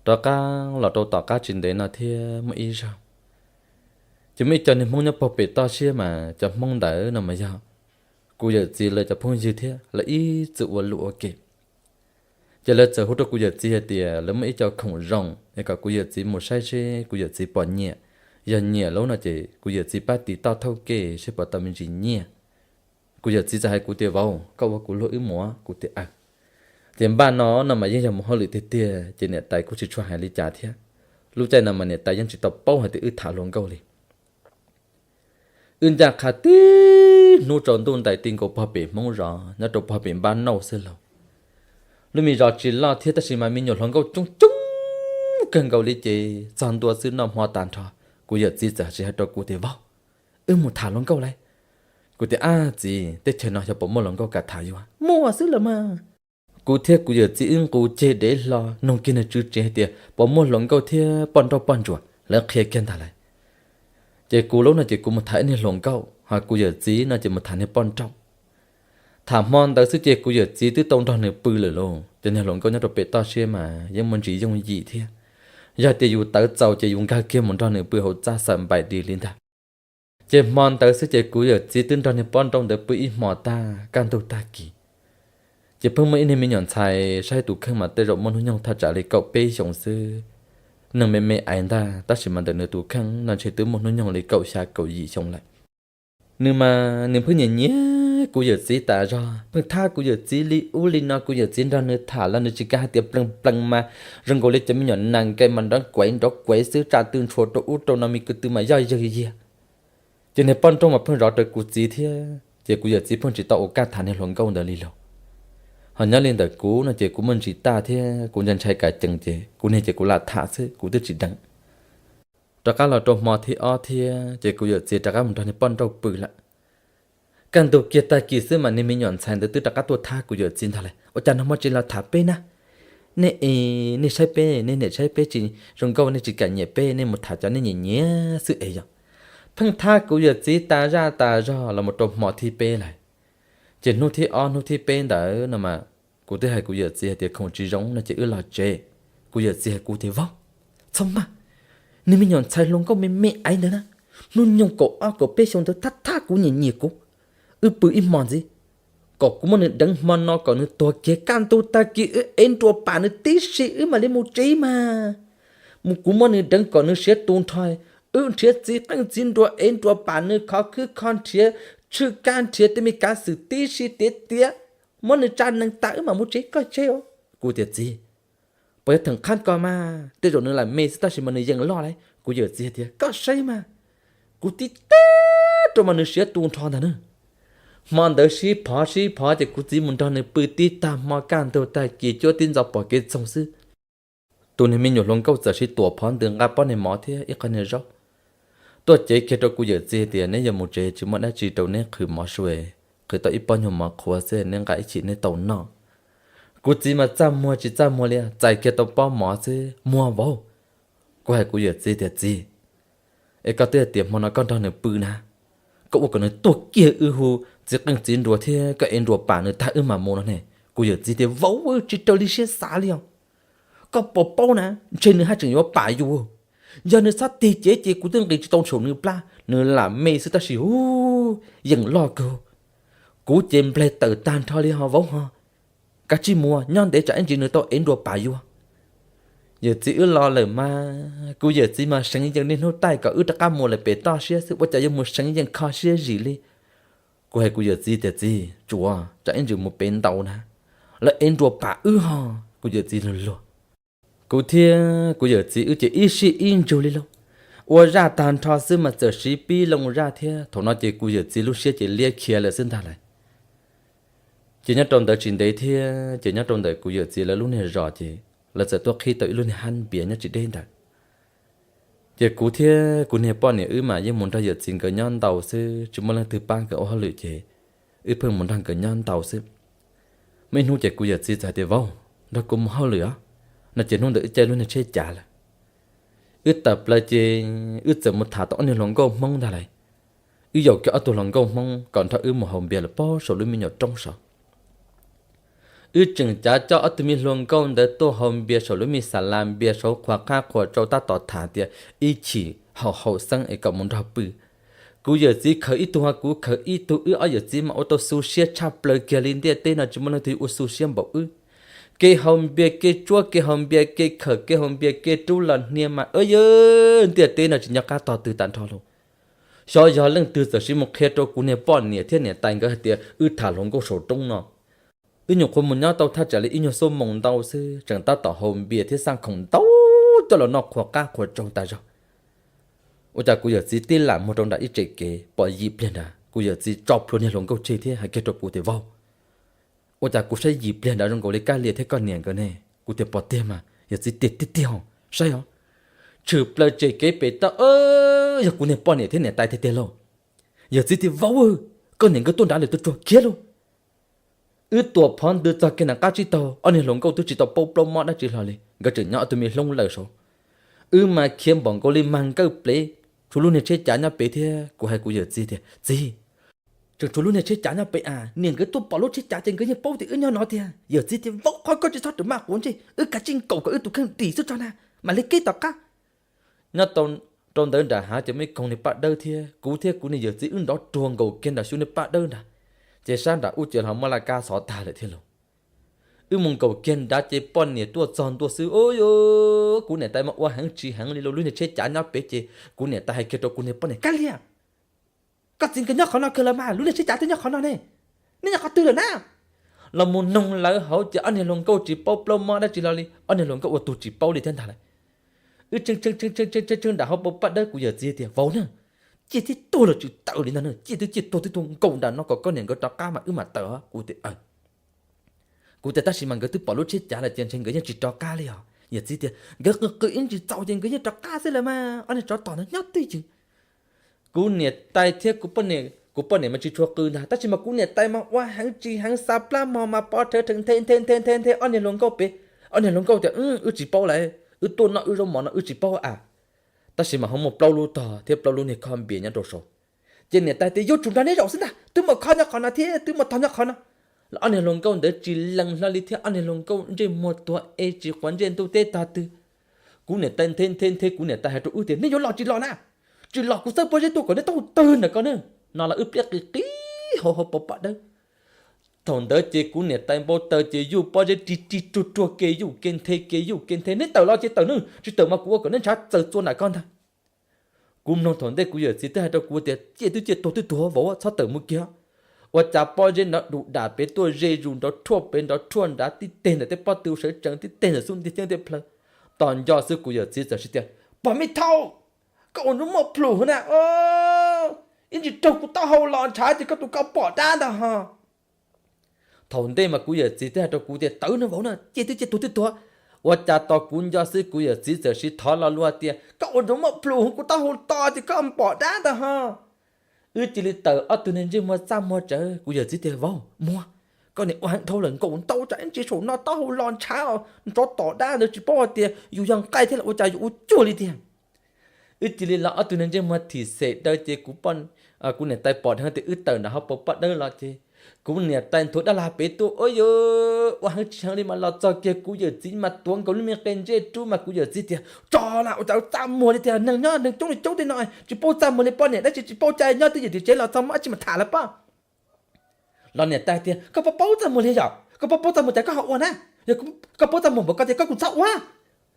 Rov qab los rau tom qab tsis ntev no thiab muaj ib zaug, ces muaj ib co niag Hmoob nyob puag pem toj siab mas cov Hmoob ntawd no mas yog kuv yawm txiv lawv cov phooj ywg thiab lawv ib txwm ua luam ua ke. Ces lawv txawm hu rau kuv yawm txiv hais tias lawv muaj ib co khoom zoo es kom kuv yawm txiv mus saib seb kuv yawm txiv pom nyiam. Yog nyiam lawm no ces kuv yawm txiv pab tiv toj thauj ke seb puas tau me ntsis nyiaj. Kuv yawm txiv txawm hais kuv tias vauv, koj ua kuv luag wb mus. Kuv tias aw. Ces npaj no no mas yeej yog mus hauj lwm tiag tiag ces niam tais kuj tsis tshua hais li cas thiab. Lub caij no mas niam tais yeej tsis tau paub hais tias wb tham hluas nkauj li. Wb ncaj qha tib hnub tsaus ntuj ntais ti nkaus pog pem Hmoob zos nyob rau pog pem npab nauj xwb lauj. Lub me zos tsis loj thiab tab sis mas me nyuam hluas nkauj coob coob kawg nkaus li ces txog ntua xwb noj hmo tag nrho, kuv yawm txiv txawm hais rau kuv tias vauv, wb mus tham hluas nkauj lauj. Kuv tias ab txiv, teb chaws no xyov puas muaj hluas nkauj kam tham yuav muaj xwb los mas. Kuv thiab kuv yawm txiv wb nqus ceg dev hlo nug kiag nws tswv tsev hais tias puas muaj hluas nkauj thiab poj nrauj poj ntsuam, lawv qhia kiag ntag lauj. Ces kuv lub no ces kuv mus tham ib niag hluas nkauj, ho kuv yawm txiv no ces mus tham niag poj nrauj. Tham hmo ntawd xwb ces kuv yawm txiv twb tau nrog nws pw lawm lauj. Ces niag hluas nkauj nyob rau pem toj siab mas yeej muaj ntsis yooj yim thiab, yog tias yus tawv txaus ces yus nkag kiag mus nrog nws pw hauv txaj xawm npaim dis li ntag. Ces hmo ntawd xwb ces kuv yawm txiv twb nrog niag poj nrauj ntawd pw ib hmo tag, kaj ntug tag kis ces pheej muaj ib niag me nyuam ntxhais saib tus kheej mas tej zaum muaj hnub nyoog thaj tsam li kaum peb xyoos xwb, neeg me me aiv ntag tab sis mas ntawm nws tus kheej no ntshe twb muaj hnub nyoog li kaum xya kaum yim xyoo lawm. Nws mas nws pheej nyiam nyiam kuv yawm txiv tas zog, pheej thab kuv yawm txiv li ub li no, kuv yawm txiv nrog nws tham los nws tsis kam hais tias plees plees mas zoo nkaus li cov me nyuam nas nkees mas nrov kuev nrov kuev xwb, tsa tw ntshua rau ub rau no, me kwv tw mas yoj yawg yiag. Ces niag poj nrauj mas pheej zov rawv kuv txiv thiab ces kuv yawm txiv pheej tsis tau ua kaj tham niag hluas nkauj ntawd li lauj. Ho nyob li ntawm kuv no ces kuv muaj ntsis taj thiab kuv ntshai ntshai kam cees ces kuv niag ces kuv lam tham xwb kuv twb tsis deev. Rov qab los rau hmo thib ob thiab ces kuv yawm txiv rov qab mus nrog niag poj nrauj pw lawm. Kaj ntug kiag tag kis xwb mas niag me nyuam ntxhais ntawd twb rov qab tuaj thab kuv yawm txiv ntag lauj, ua cas no hmo tsis los tham peb na, nej es nej saib peb, nej niam saib peb tsis zoo nkauj nej tsis kam nyiam peb, nej mus tham cov nej nyiam nyiam xwb es yog. Pheej thab kuv yawm txiv tas zaj tas zog los mus rau hmo thib peb lawm. Ces hnub thib ob hnub thib peb ntawd no mas kuv twb hais kuv yawm txiv hais tias khoom tsis zoo no ces wb los tsev. Kuv yawm txiv hais kuv tias vauv, txhob maj, niag me nyuam ntxhais hluas nkauj me me aiv ntawd na, hnub nyoog kaum ob kaum peb xyoo ntawd thab thab kuv nyiam nyiam kuv, wb pw ib hmo ntxiv, kom kuv muab nws deev hmo no kom nws tuag kiag kaj ntug tag kis wb ev nruas pam nws tib si wb mam li mus tsev mas. Mus kuv muab nws deev kom nws siav tu nrho, wb nrhiav txiv qeej txiv nruas ev nruas pam nws khov khwb kho nrhiav tshwj kab nrhiav tej me kav xwm tib si tiav tiav, muab nws tsa nees tas wb mam mus tsev koj tsev os. Kuv tias txiv, puas yog theem qhab ko mas tej zaum nws lam me xwb tab sis mas nws yeej loj lauj. Kuv yawm txiv tias koj saib mas, kuv tib teb rau mas nws siav tu nrho ntag na. Hmo ntawd sib phov sib phov ces kuv txiv mus nrog nws pw tib tag hmo kaj ntug tag kis cuab tib ntxov pom kev txoog xwb. Tus niag me nyuam hluas nkauj txawm sib tuam phov ntws nqa pob niag mov thiab ib qho niag zaub tuaj cev kiag rau kuv yawm txiv tias neb yuav mus tsev tsis muaj dab tsi rau neb qhwv mov sua, qhwv tau ib pob nyuag mov qhuav xwb neb nqa ib chim neb tau noj. Kuv txiv mas txaj muag tsis txaj muag li, txais kiag tau pob mov xwb muag vauv. Kuv hais kuv yawm txiv tias txiv, es koj twb hais tias hmo no koj nrog nws pw na, koj ua kom nws tuag kiag wb hu txiv qeej txiv nruas thiab koj ev nruas pam nws tag wb mam mus no ne. Kuv yawm txiv tias vauv, tsis raws li siab xav li os. Koj puas paub na, ntshe nws haj tseem yuav pam yus. Yog nws txhob tig cev ces kuv twb nqis tsis tau saum nws plab. Nws lam me xwb tab sis hu, yeem loj kawg. Kuv ces nplaig tawm tag nrho li ho vauv ho. Kav tsij mus, nyob ntev tsam ib ntsis nws tau ev nruas pam yus. Yawm txiv wb los lawm mas kuv yawm txiv mas seev yees niaj hnub taij kom wb rov qab mus lawm pem toj siab xwb ua cas yuav mus seev yees kho siab zim li. Kuv hais kuv yawm txiv tias txiv, tsuav tsam ib ntsis mus pem ntaus na, lawv ev nruas pam wb ho. Kuv yawm txiv luag luag. Kuv thiab kuv yawm txiv wb ces ib sij ib ntsug li lauj. Ua zaj tag nrho xwb mas txawm siv pib loo zaj thiab. Thaum no ces kuv yawm txiv lub siab ces liab khiav lawm xwb ntag lauj. Ces nyob rau ntawd tsis ntev thiab ces nyob rau ntawm kuv yawm txiv lawv lub niag zos ces lawv txawm tuaj qhib tau ib lub niag hab npias nyob tsis deb ntawd. Ces kuv thiab kuv niag poj niam wb mas yeej mus nrog yawm txiv nkawd nyob ntau xwb, tsis muaj leej twg pab nkawd ua hauj lwm ces wb pheej mus nrog nkawd nyob ntau xwb. Muaj ib hnub ces kuv yawm txiv txawm hais tias, Vauv, nrog kuv mus hauj lwm os. No ces hnub ntawd wb caij lub niag tsheb cav lawm. Wb tawm plaws ces wb txawm mus tham tau ob niag hluas nkauj Hmoob ntag lauj. Wb yaum kiag ob tug hluas nkauj Hmoob kom nrog wb mus haus npias lawm pog saum lub me nyuam roob saud. Wb tseem cav coj ob tug me hluas nkauj ntawd tuaj haus npias saum lub me xas las npias saud qhuas qab qhuas rau tab tom tham tias ib chim haus haus xeeb es kom mus nrog pw. Kuv yawm txiv khaws ib tug ho kuv khaws ib tug, wb ob yawm txiv mas ua tau xu siab tshaj plaws kiag li, ntiaj teb no tsis muaj leej twg ua xu siab npaum wb. Kev haus npias kev tsuab, kev haus npias kev khawm, kev haus npias kev rub los hnia mas yog ntiaj teb no tsis nco qab tog twg tag nrho lauj. Xyov yog leej twg txawm siv mus qhia rau kuv niag poj niam thiab niam tais nkawd hais tias wb tham hluas nkauj saum roob no. Wb nyuam qhuav mus nyob tau thaj tsam li ib nyuag xuab moos ntau xwb tseem tab tom haus npias thiab xaj khoom ntau coj los noj qhuas qab qhuas tsaug tas zog. Ua cas kuv yawm txiv tib lam muag rau nram ib tsev kev pom yim pliag nrad, kuv yawm txiv tso plhuav niag hluas nkauj tseg thiab hais kiag rau kuv tias, Vauv, ua cas kuv saib yim pliag nrad zoo nkaus li Kab Lia thiab koj niam nkawd ne? Kuv tias, Pom tiag mas yawm txiv, tiag tiag tiag os, saib os. Tshwm plaws tsev kev pem toj, yog kuv niag poj niam thiab niam tais tiag tiag lauj. Yawm txiv tias, Vauv, koj niam nkawd tuaj nrad lawm, tus tsuag khiav lauj. Wb tuam phov ntws txog kiag nram qab tsib taug, ob niag hluas nkauj twb tsis tau paub plaub mob dab tsi hlo li, nkawd tseem nyob ob tug me hlob lawm saud. Wb mas khiav npaum nkaus li mag nkawj plev, tshuav lub niag tsheb cav nyob pem thiab. Kuv hais kuv yawm txiv tias, Txiv, tseem tshuav lub niag tsheb cav nyob pem a, niam nkawd tuaj pom lub tsheb cav ces nkawd yeej paub tias wb nyob no tiag. Yawm txiv tias, Vauv, qhov koj tsis txhob rawm maj quav ntsej, wb kav tsij nkaum kom wb tus kheej dim xwb tso na, mam li keb tom qab. Nyob rau ntawd nram hav ces muaj ib koog niag paj dawb thiab, kuv thiab kuv niag yawm txiv wb nrov ruag nkaum kiag nram xyu niag paj dawb nrad, ces sab nram ub ces ho muaj laj kab xov tag lawm thiab lauj. Wb mus nkaum kiag nrad ces poj niam tuaj txog ntua xwb, u, kuv niam tais mas ua heev tsis heev li lauj. Lub niag tsheb cav nyob pem ces kuv niam tais hais kiag rau kuv niag poj niam, Kab Lia, koj txiv nkawd nyob qhov no kawg los mas, lub niag tsheb cav twb nyob qhov no ne, neb nyob qhov twg lawm na? Los mus noog lawv hauv ces ob niag hluas nkauj tsis paub plaub mob dab tsi hlo li, ob niag hluas nkauj ua tus tsis paub li thiab ntag lauj. Wb tshee tshee tshee tshee nram hauv paus paj dawb, kuv yawm txiv tias, Vauv na, ciaj thiab tuag los tsis tawm li ntag na, ciaj twb ciaj tuag twb tuag, nkaum nram no kom koj niam nkawd rov qab mas wb mam tawm. Kuv tias, Kuv tias, Tab sis mas nkawd twb pom lub tsheb cav lawm ces ntshe nkawd yeej tsis rov qab li os. Yawm txiv tias, Nkawd qw qw ib ntsis txaus ces nkawd yeej rov qab xwb lawm mas, ob niag tsov tom no nyob twj ywm. Kuv niam tais thiab kuv poj niam mas tsis tshua qw ntag, tab sis mas kuv niam tais mas ua heev tsis heev, xa plab mog mas pov rhawv rheev nthe nthe nthe nthe nthe ob niag hluas nkauj pem. Ob niag hluas nkauj tias, Wb tsis paub lawm, wb tuaj noj wb zaub mov no wb tsis paub a. Tab sis mas ho muaj plaub lub tog thiab plaub lub niag khob npias nyob rau saud. Ces niam tais tias, Yuav tsum nrog neb zaum xwb ntag, twb muaj khob nyob qhov no thiab twb muaj tog nyob qhov no. Los ob niag hluas nkauj ntawd tsis lees hlo li thiab, ob niag hluas nkauj ntsej muag tuag es tsis quav ntsej ntuj teb tog twg. Kuv niam tais nthe nthe nthe, kuv niam tais hais rau wb tias, Neb yuav los tsis los na? Tsis los kuv txawb pob zeb tuaj kom neb taub hau tawg ntawm ko na. No los wb pliab qis qis hauv hauv paus paj dawb. Thaum ntawd ces kuv niam tais npau taws ces yuj pob zeb ris ris ruag ruag, kev yuj kev nthe kev yuj kev nthe, Neb tawm los ces tawm na, tsis tawm mas kuv ua kom neb ntshav txaws txua nram ko ntag. Kuv mloog thaum ntej kuv yawm txiv twb hais rau kuv tias, Ciaj twb ciaj tuag twb tuag vauv, txhob tawm mus kiag. Ua cas pob zeb nrov du dam pem tuaj ze zus nrov rhuaj pem nrov rhuaj nrad, tib teg ntawm tej pob tw sawv tsees, tib teg ntawm xub ntiag ceeb tej plhaw. Tos nco xwb kuv yawm txiv txawm hais tias, Pog me thaub, koj ua ntsej muag plhus na, ib ntsis raug kuv taub hau los ntshav ces koj tus ko pom dab ntag ho. Thaum ntej mas kuv yawm txiv twb hais rau kuv tias, Tawm no vauv na, ciaj twb ciaj tuag twb tuag. Ua cas tos kuv nco xwb kuv yawm txiv txawm sib thov lo lus tias, Koj ua ntsej muag plhus, kuv taub hau to ces koj pom dab ntag ho. Wb cia li tawm ob tug niag ntsej muag txaj muag tsawv, kuv yawm txiv tias, Vauv, muag, koj niam ua heev dhau lawm, nkaum ntau tsam ib ntsis saum no taub hau los ntshav os, nrov tom dab ntawd tsis paub hais tias yus yog nqaij thiab los ua cas yus ua cuag li tiag. Wb cia li los ob tug niag ntsej muag thim xem daws ces kuv niam tais pom dheev tias wb tawm nram hauv paus paj dawb los ces kuv niam tais nthuav dab lag pem tuaj, Ua yus ua heev tsis heev li mas los txog kiag kuv yawm txiv mas tuav nkaus lub me qe ntsej rub mas kuv yawm txiv tias, Tso las, ua cas txaj muag li tiag, neeg nyob neeg coob li coob tej no tsis paub txaj muag li, poj niam dab tsi tsis paub cai nyob twb ywm tim tsev los txog muaj dab tsi mas tham lawm pob. Los niam tais tias, Koj paub paub txaj muag li yom? Koj paub paub txaj muag cas koj ho ua na? Yog koj paub txaj muag npaum ko ces koj kuj txhob ua.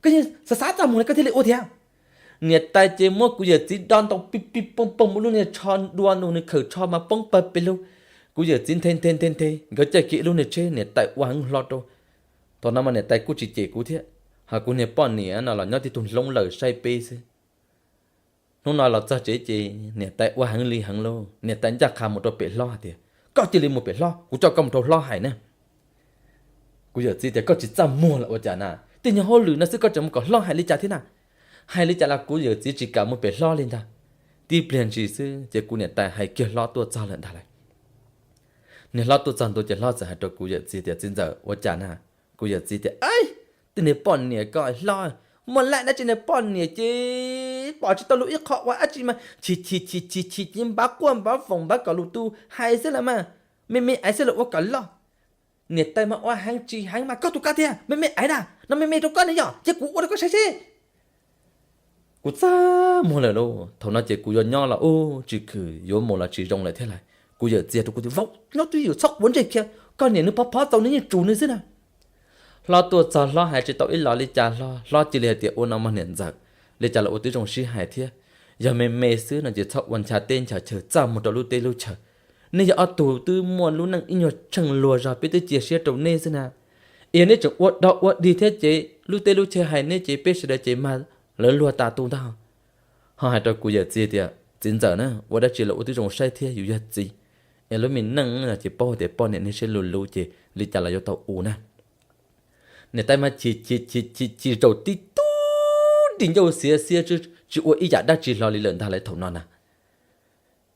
Koj yeej xav xav txaj muag li koj thiaj li ua thiab. Niam tais ces muab kuv yawm txiv do ntau pij pij pooj pooj, muab lub niag tsho dua nws khawm tsho mas poob pawg pes lug. Kuv yawm txiv nthe nthe nthe nthe, nkawd caij kiag ib lub niag tsheb, niam tais ua heev hlo rau. Thaum no mas niam tais kuj tsis cem kuv thiab, hos kuv niag poj niam no los nyob tib tug hloov lawm saib peb xwb. Hnub no los txog tsev ces niam tais ua heev li heev lauj, niam tais ncaj qha mus rau pem hlob hais tias, Koj cia li mus pem hlob, kuv coj koj mus rau hlob hais na. Kuv yawm txiv tias, Koj tsis txaj muag los ua cas na, tej nyuag hauj lwm no xwb koj tseem mus kom hlob hais li cas thiab na? Hais li cas los kuv yawm txiv tsis kam mus pem hlob li ntag. Tib pliag ntsis xwb ces kuv niam tais hais kiag hlob tuaj txog lawm ntag lauj. Niag hlob tuaj txog ntua ces hlob txawm hais rau kuv yawm txiv tias, Txiv ntxawm, ua cas na? Kuv yawm txiv tias, Aib, tej niag poj niam ko hlob, muaj laij dab tsi niag poj niam ces pom tsis tau lus ib qho ua dab tsi mas chim chim chim chim chim chim npav quaj npav foom npav kom lus tu hais xwb los mas, me me aiv xwb los ua kom loj. Niam tais mas ua heev tsis heev mas koj tus kab thiab me me aiv na, no me me rau koj ne yom, cia kuv ua rau koj saib seb. Kuv txaj muag lawm lauj, thaum no ces kuv yuav nyob los ub tsis khwm, yuav mus los tsis zoo lawm thiab lauj. Kuv yawm txiv rau kuv tias, Vauv, nyob twj ywm txhob quav ntsej kiag, koj niam nws pov phov txaus nws yeej tsum nws xwb na. Hlob tuaj txog hlob hais tsis tau ib los li cas hlob, hlob cia li hais tias, Ua no mas niam ntxawm, li cas los ua tib zoo sib hais thiab. Yog me me xwb no ces txhob ua ncha teb ncha chaw txaj muag rau lub teb lub chaw. Nej yog ob tug twb muaj lub neej ib nyuag tsheej luag zog, peb twb cia siab rau nej xwb na. Yog nej tseem ua dog ua dig thiab ces lub teb lub chaw hais nej ces peb sawv daws ces mag lawv luag tas tu ntag. Ho hais rau kuv yawm txiv tias, Txiv ntxawm na, ua dab tsi los ua tib zoo saib thiab, yus yog txiv, es lub me neej no ces paub tias poj niam niag siab luv luv ces li cas los yuav tau ua na. Niam tais mas chim chim chim chim chim zaum tib tug nrim ncauj xiav xiab tsis ua ib yam dab tsi hlo li lawm ntag lauj thaum no na.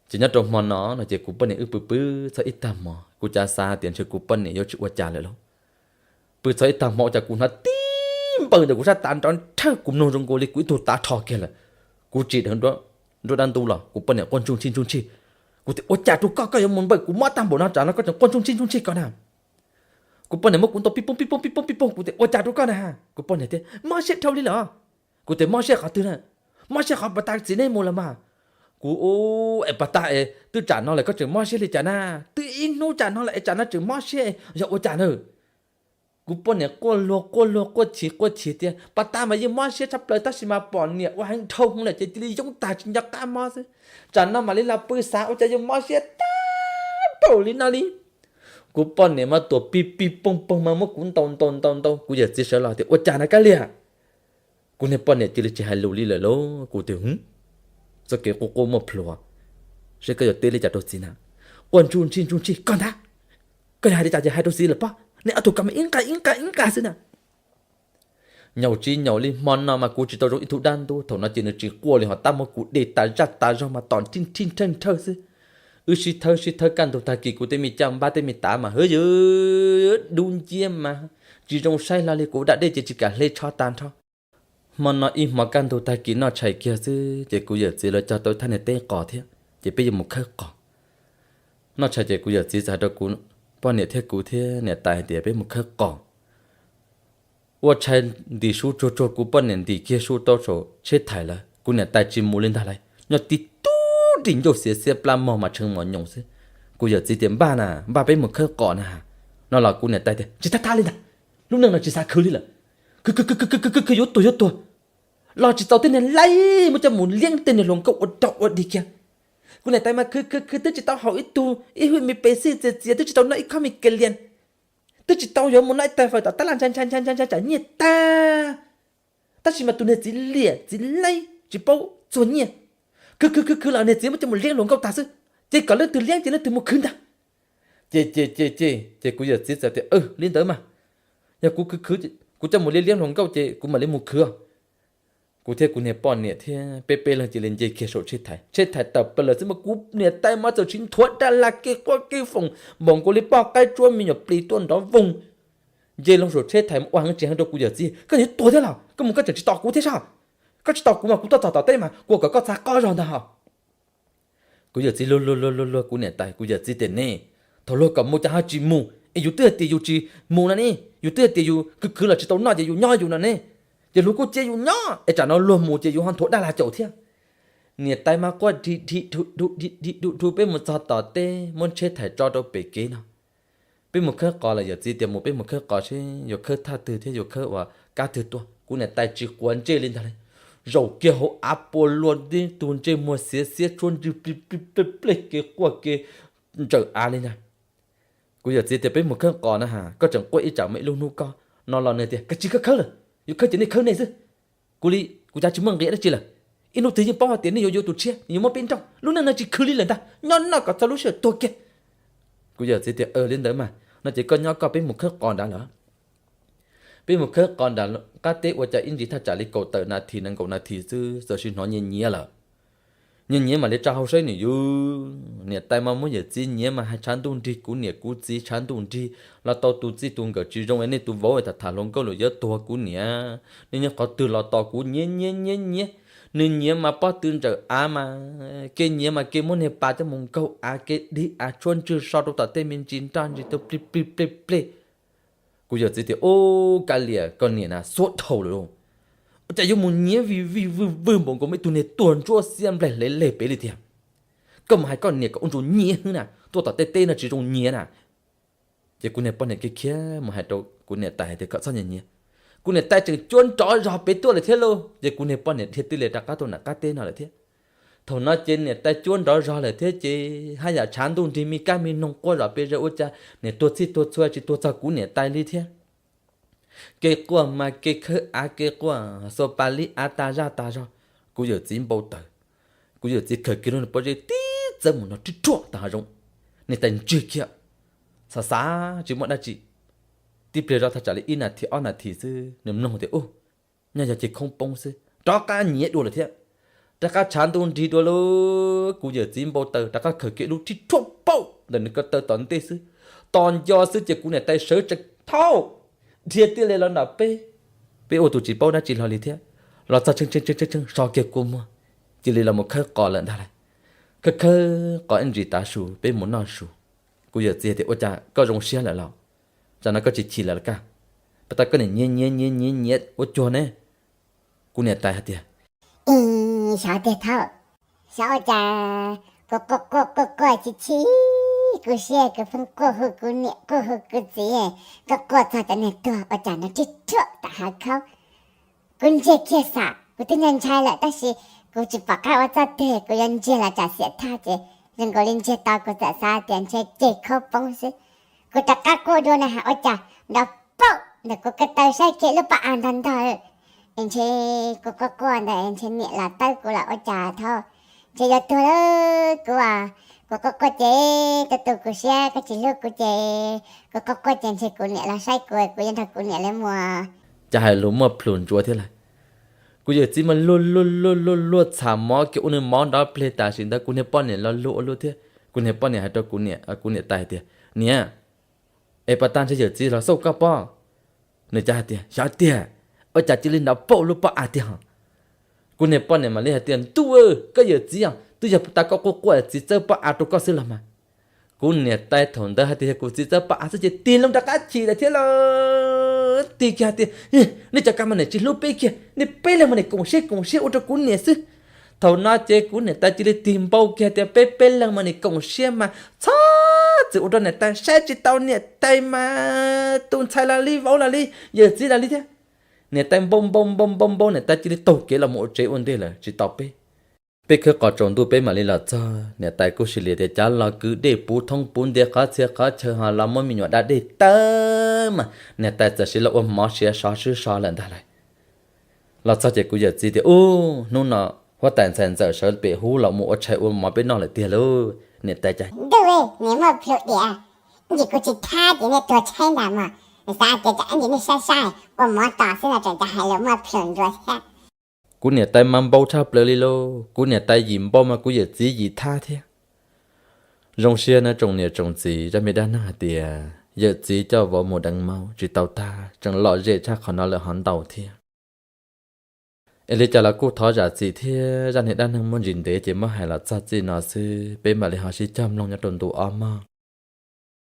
Ces nyob rau hmo no no ces kuv poj niam wb pw pw txog ib tag hmo, kuv cav xav tias ntshe kuv poj niam yuav tsis ua cas lawm lauj. Pw txog ib tag hmo ua cas kuv hnov tib npaws ntawm kuv sab tav nrov nrhawj, kuv mloog zoo nkaus li kuv ib tug tav rho kiag lawm. Kuv tsim dheev nruab dab ntub los kuv poj niam quaj ntsuj ntshij ntsuj ntshij. Kuv tias, Ua cas rau koj, koj yuav mus npaws kuv mob tag npaum no tsam no koj tseem quaj ntsuj ntshij ntsuj ntshij ko na? Kuv poj niam muab kuv ntaus pij pooj pij pooj pij pooj pij pooj, kuv tias, Ua cas rau koj na? Kuv poj niam tias, Mob siab dhau li lawm. Kuv tias, Mob siab qhov twg na? Mob siab qhov pas tas txiv nej mus lawm mas. Kuv, Es pas tas es twb tsam no lawm koj tseem mob siab li cas na? Twb ib hnub tsam no lawm es tsam no tseem mob siab, yog ua cas na? Kuv poj niam quaj luag quaj luag quaj chim quaj chim tias, Pas tas mas yeej mob siab tshaj plaws tab sis mas pom niam ua heev dhau hwv lawm ces cia li yoob tag tsis nco qab mob xwb. Tsam no mam li los pw xav ua cas yuav mob siab tag npaum li no li. Kuv poj niam mas tuam pij pij pooj pooj mas muab kuv ntaus ntaus ntaus ntaus, kuv yawm txiv sawv los tias, Ua cas na Kab Liag? Kuv niag poj niam cia li tsis hais lus li lawm lauj. Kuv tias, Txoj kev quaj quaj muaj plhuav, seb koj yuav teb li cas rau txiv na? Quaj ntsuj ntshij ntsuj ntshij koj ntag. Koj yog hais li cas ces hais rau txiv lawm pob, nej ob tug ko mas ib nqa ib nqa ib nqa xwb na. Nyaum tsis nyaum li hmo no mas kuv tsis tau zoo ib tug dab ntub, thaum no ces nws tsis quaj li ho tab muab kuv de tas zaj tas zog mas tom nrhij nrhij nrhawj nrhawj xwb. Wb sib thawb sib thawb kaj ntug tag kis kuv tej me caj npab tej me tav mas hwv yws dub nciab mas tsis zoo saib hlo li, kuv da dej ces tsis kam hle tsho tag nrho. Hmo no ib hmo kaj ntug tag kis noj tshais kiag xwb ces kuv yawm txiv lawv cog tau ib thaj niag teb qos thiab ces peb yuav mus khawb qos. Noj tshais ces kuv yawm txiv txawm hais rau kuv poj niam thiab kuv thiab niam tais hais tias peb mus khawb qos. Ua tshais ntim su tsuag tsuag, kuv poj niam ntim kiag su tau saum tsheb thais lawm, kuv niam tais tsis mus li ntag lauj, nyob tib tug nrim ncauj xiav xiab plab mog mas tshee mos nyoos xwb. Kuv yawm txiv tias npaj na, npaj peb mus khawb qos na. No los kuv niam tais tias tsis thab thab li ntag, lub neej no tsis xav khwv li lawm, khwv khwv khwv khwv khwv khwv yuav tuag yuav tuag los tsis txaus tej niag laij muab coj mus liab tej niag hluas nkauj ua rog ua dig kiag. Kuv niam tais mas khwv khwv khwv twb tsis tau haus ib tug ib hwj me pes xij txias txias, twb tsis tau noj ib khob me ke lias, twb tsis tau yuav mus noj ib tag fawm tom tab laj ntshai ntshai ntshai ntshai tsam nyiaj tag. Tab sis mas tus niag txiv liam txiv laij tsis paub txuag nyiaj, khwv khwv khwv khwv los niag txiv muab coj mus liab hluas nkauj tag xwb, ces kom leej twg liab ces leej twg mus khwv ntag. Ces ces ces ces ces kuv yawm txiv txawm tias li ntawd mas, yog kuv khwv khwv, kuv coj mus liab liab hluas nkauj ces kuv mam li mus khwv. Kuv thiab kuv niag poj niam thiab peb peb leeg cia li nce kiag saum tsheb thais, tsheb thais tawm plaws lawm xwb mas kuv niam tais mas txawm tsis nthuav daj lag kev quaj kev foom npaum nkaus li poj qaib tsuab me nyuam plis tuaj nrov voog. Nce loo saum tsheb thais ua heev tsis heev rau kuv yawm txiv, koj yuav tuag thiab los? Koj mus koj tseem tsis tos kuv thiab sas? Koj tsis tos kuv mas kuv tuaj txog tom teb mas kuv kom koj txav qob zog ntag hos. Kuv yawm txiv luag luag luag luag luag kuv niam tais, kuv yawm txiv tias ne, thaum luag kom mus cas ho tsis mus es yus twb hais tias yus tsis mus no ne, yus twb hais tias yus khwv khwv los tsis tau noj ces yus nyob yus no ne, ces luag kuj cia yus nyob es tsam no luag mus ces yus ho nthuav daj lag caum thiab. Niam tais mas quaj dhi dhi dhu dhi dhu dhu, peb mus txog tom teb muab tsheb thais tso rau pem kev no. Peb mus khawb qos lawm, yawm txiv tias mus peb mus khawb qos seb yuav khawb thaj twg thiab yuav khawb ua kab twg tuaj. Kuv niam tais tsis quav ntsej li ntag li, zaum kiag hauv av pua luaj tib tug ntsej muag xiav xiab tshuab ntswg plig plig pleg kev quaj kev ntsawm av li ntag. Kuv yawm txiv tias peb mus khawb qos na has, koj tseem quaj ib tsam muaj ib lub hnub koj no los nws tias koj tsis khawb khawb lawm, yuav khawb ces nej khawb nej xwb. Kuv li kuv cas tsis muaj nqis dab tsi lawm. Ib hnub twg yeej paub hais tias nej yuav yuav tus tshiab, yuav muab peb nrauj, lub neej no tsis khwv li lawm ntag, nyob noj kom txog lub sij hawm tuag kiag. Kuv yawm txiv tias li ntawd mas no ces koj nyob koj, peb mus khawb qos nrad lawm. Peb mus khawb qos nram qab teb ua cas ib ntsis thaj tsam li kaum tawm nas this nees nkaum nas this xwb txawm sim hnov nyiav nyiav lawm. Nyiav nyiav mam li tsa hau saib nws yus, niam tais mas muab yawm txiv nyiav mas hais tshav ntuj nrig kuv niam kuv txiv tshav ntuj nrig, los tau tus txij tus nkawm tsis zoo es nej tus vauv tham tham hluas nkauj lawm yuav tuag kuv niam, nej nyob qhov twg los tos kuv nyiav nyiav nyiav nyiav. Nws nyiav mas pob tw ntsawm av mas, kev nyiav mas kev muab niag pas coj mus nkaug av, kev dig av tshuab ntswg so rau tom tej me ntsis nraj ntsis tu plig plig plig plig. Kuv yawm txiv tias ub, kav liam, koj niam na xuab dhau lawm lauj. Ua cas yuav mus nyiav vij vij vwj vwj npaum nkaus muaj ib tug niag tuag ntsuab xiab nplaig hle leg pem li tiag. Koj mus hais koj niam kom ua ntsuag nyiav hwb na, tuaj tom tej teb no tsis zoo nyiav na. Ces kuv niag poj niam kiag khiav mus hais rau kuv niam tais hais tias kom txhob nyiav nyiav. Kuv niam tais tseem cuab nrov zog pem tuaj lawm thiab lauj, ces kuv niag poj niam dhia tij li rov qab tuaj nram qab teb no lawm thiab. Thaum no ces niam tais cuab nrov zog lawm thiab ces haj yam tshav ntuj nrig me kab me noog quaj zom pes zaws ua cas niam tuag txhij tuag txhua tsis tuag txog kuv niam tais li thiab. Kev quaj mas kev khawb av kev quaj xuas pas li av tag zaj tag zog. Kuv yawm txiv npau taws, kuv yawm txiv khaws kiag lub niag pob zeb tib txawb mus no rib ruam tag hav zoov, niam tais ntswg kiag, xav xav tsis muaj dab tsi. Tib pliag zoj thaj tsam li ib nas this ob nas this xwb nws mloog tias ub, nyob yog ces khoob poob xwb, rov qab nyiav dua lawm thiab. Rov qab tshav ntuj nrig dua lauj, kuv yawm txiv npau taws rov qab khaws kiag lub rib ruam paum ntawm nws ko taw tom ntej xwb, tos nco xwb ces kuv niam tais sawv tsees thauj, dhia tij li los nram peb. Peb ua tus tsis paub dab tsi hlo li thiab, los txog tshee tshee tshee tshee so kiag kua muag, cia li los mus khawb qos lawm ntag lauj. Khawb khawb qos ib ntsis tav su peb mus noj su. Kuv yawm txiv tias ua cas koj zoo siab lawm los? Tsam no koj tsis chim lawm los kaj? Pas tas koj niam nyiav nyiav nyiav nyiav nyiav ua cuag ne. Kuv niam tais hais tias, xyov tiag thaum, xyov ua cas kuv quaj quaj quaj quaj chim chim kuv siab kuv pheej quaj hu kuv niam quaj hu kuv txiv, quaj quaj txog cov niag tuag ua cas nrov rib ruam tom hav khaub. Kuv ntsiag kiag xam kuv twb ntshai ntshai lawm tab sis kuv tsis pom qab ua txoj twg kuv yuav ntsiag los tsam xiam thaj ces zoo nkaus li ntsiag to kuv txawm xav tias ntshe ceg khaub poob xwb. Kuv rov qab quaj dua na has ua cas nrov paum ntawm kuv ko taw saib kiag lub pob av ntog ntog. Es ntshe kuv quaj quaj ntawd ntshe niam los tawb kuv los ua cas thaum, ntshe yuav tuag lawm kuv, kuv quaj quaj ces tu tu kuv siab koj tsis hlub kuv ces kuv quaj quaj ces ntshe kuv niam los saib kuv kuv yuav nrog kuv niam lawv mus. Cas hais lus muaj plhus ntsuav thiab lauj. Kuv yawm txiv mas luag luag luag luag luag txham mov kiag ua nws mov nrov pleg tam sim ntawd kuv niag poj niam los luag ua luag thiab. Kuv niag poj niam hais rau kuv niam tais hais tias niam, es pas tas ntshe yawm txiv los xauj koj pob. Nws cas hais tias xyov tiag, ua cas cia li nrov paum lub pob av tiag ho. Kuv niag poj niam mam li hais tias ntuj, koj yawm txiv os, twb yog pas tas koj quaj quaj txiv txawb pob av rau koj xwb los mas. Kuv niam tais thaum ntawd hais tias yog kuv txiv txawb pob av xwb ces tig loo rov qab chim lawm thiab lauj. Tig kiag hais tias nej cov kab mas niam tsis hlub peb kiag, nej peb leeg mas niam koom siab koom siab ua rau kuv niam xwb. Thaum no ces kuv niam tais cia li tig npau kiag tias peb peb leeg mas niam koom siab mas txhob txwm ua rau niam tais saib tsis tau, niam tais mas tus ntxhais los li vauv los li yawm txiv los li thiab. Niam tais npau npau npau npau npau niam tais cia li taug kev los mus ua tsev ua ntej lawm tsis tau peb. Peb khawb qos tsaus ntuj peb mam li los txog, niam tais kuj sis li tias cav los kwv dej puv thoob puv nti qhov txhia qhov chaw ho los muab me nyuam da dej tawb mas niam tais txawm sis los ua hmov siav sov swb so lawm ntag lauj. Los txog ces kuv yawm txiv tias ub, hnub no huab tais ntxhais ntxawm sawv pem hub los mus ua tshais ua mov peb noj lawm tiag lauj. Niam tais cas ntuj, niam muaj plhus diam, ib ntsis kuv tsis thab ces nej tuag tshaib ntag mas, xav tias tsam ib ntsis nej saib saib ua mov tos xwb no tseem cas hais lus muaj plhus ntsuav thiab. Kuv niam tais mas npau tshaj plaws li lauj, kuv niam tais yim npau mas kuv yawm txiv yim thab thiab. Zoo siab na tsoom niam tsoom txiv, zaj me dab neeg hais tias yawm txiv coj vauv mus deev maub tsis tau tag tseem lom zem tshaj qhov no lawm ho ntau thiab. Es li cas los kuj thov zam txim thiab, zaj niag dab neeg muaj ntsis ntev ces muab hais los txog txij no xwb, peb mam li ho sib cog mloog nyob rau ntu ob mog.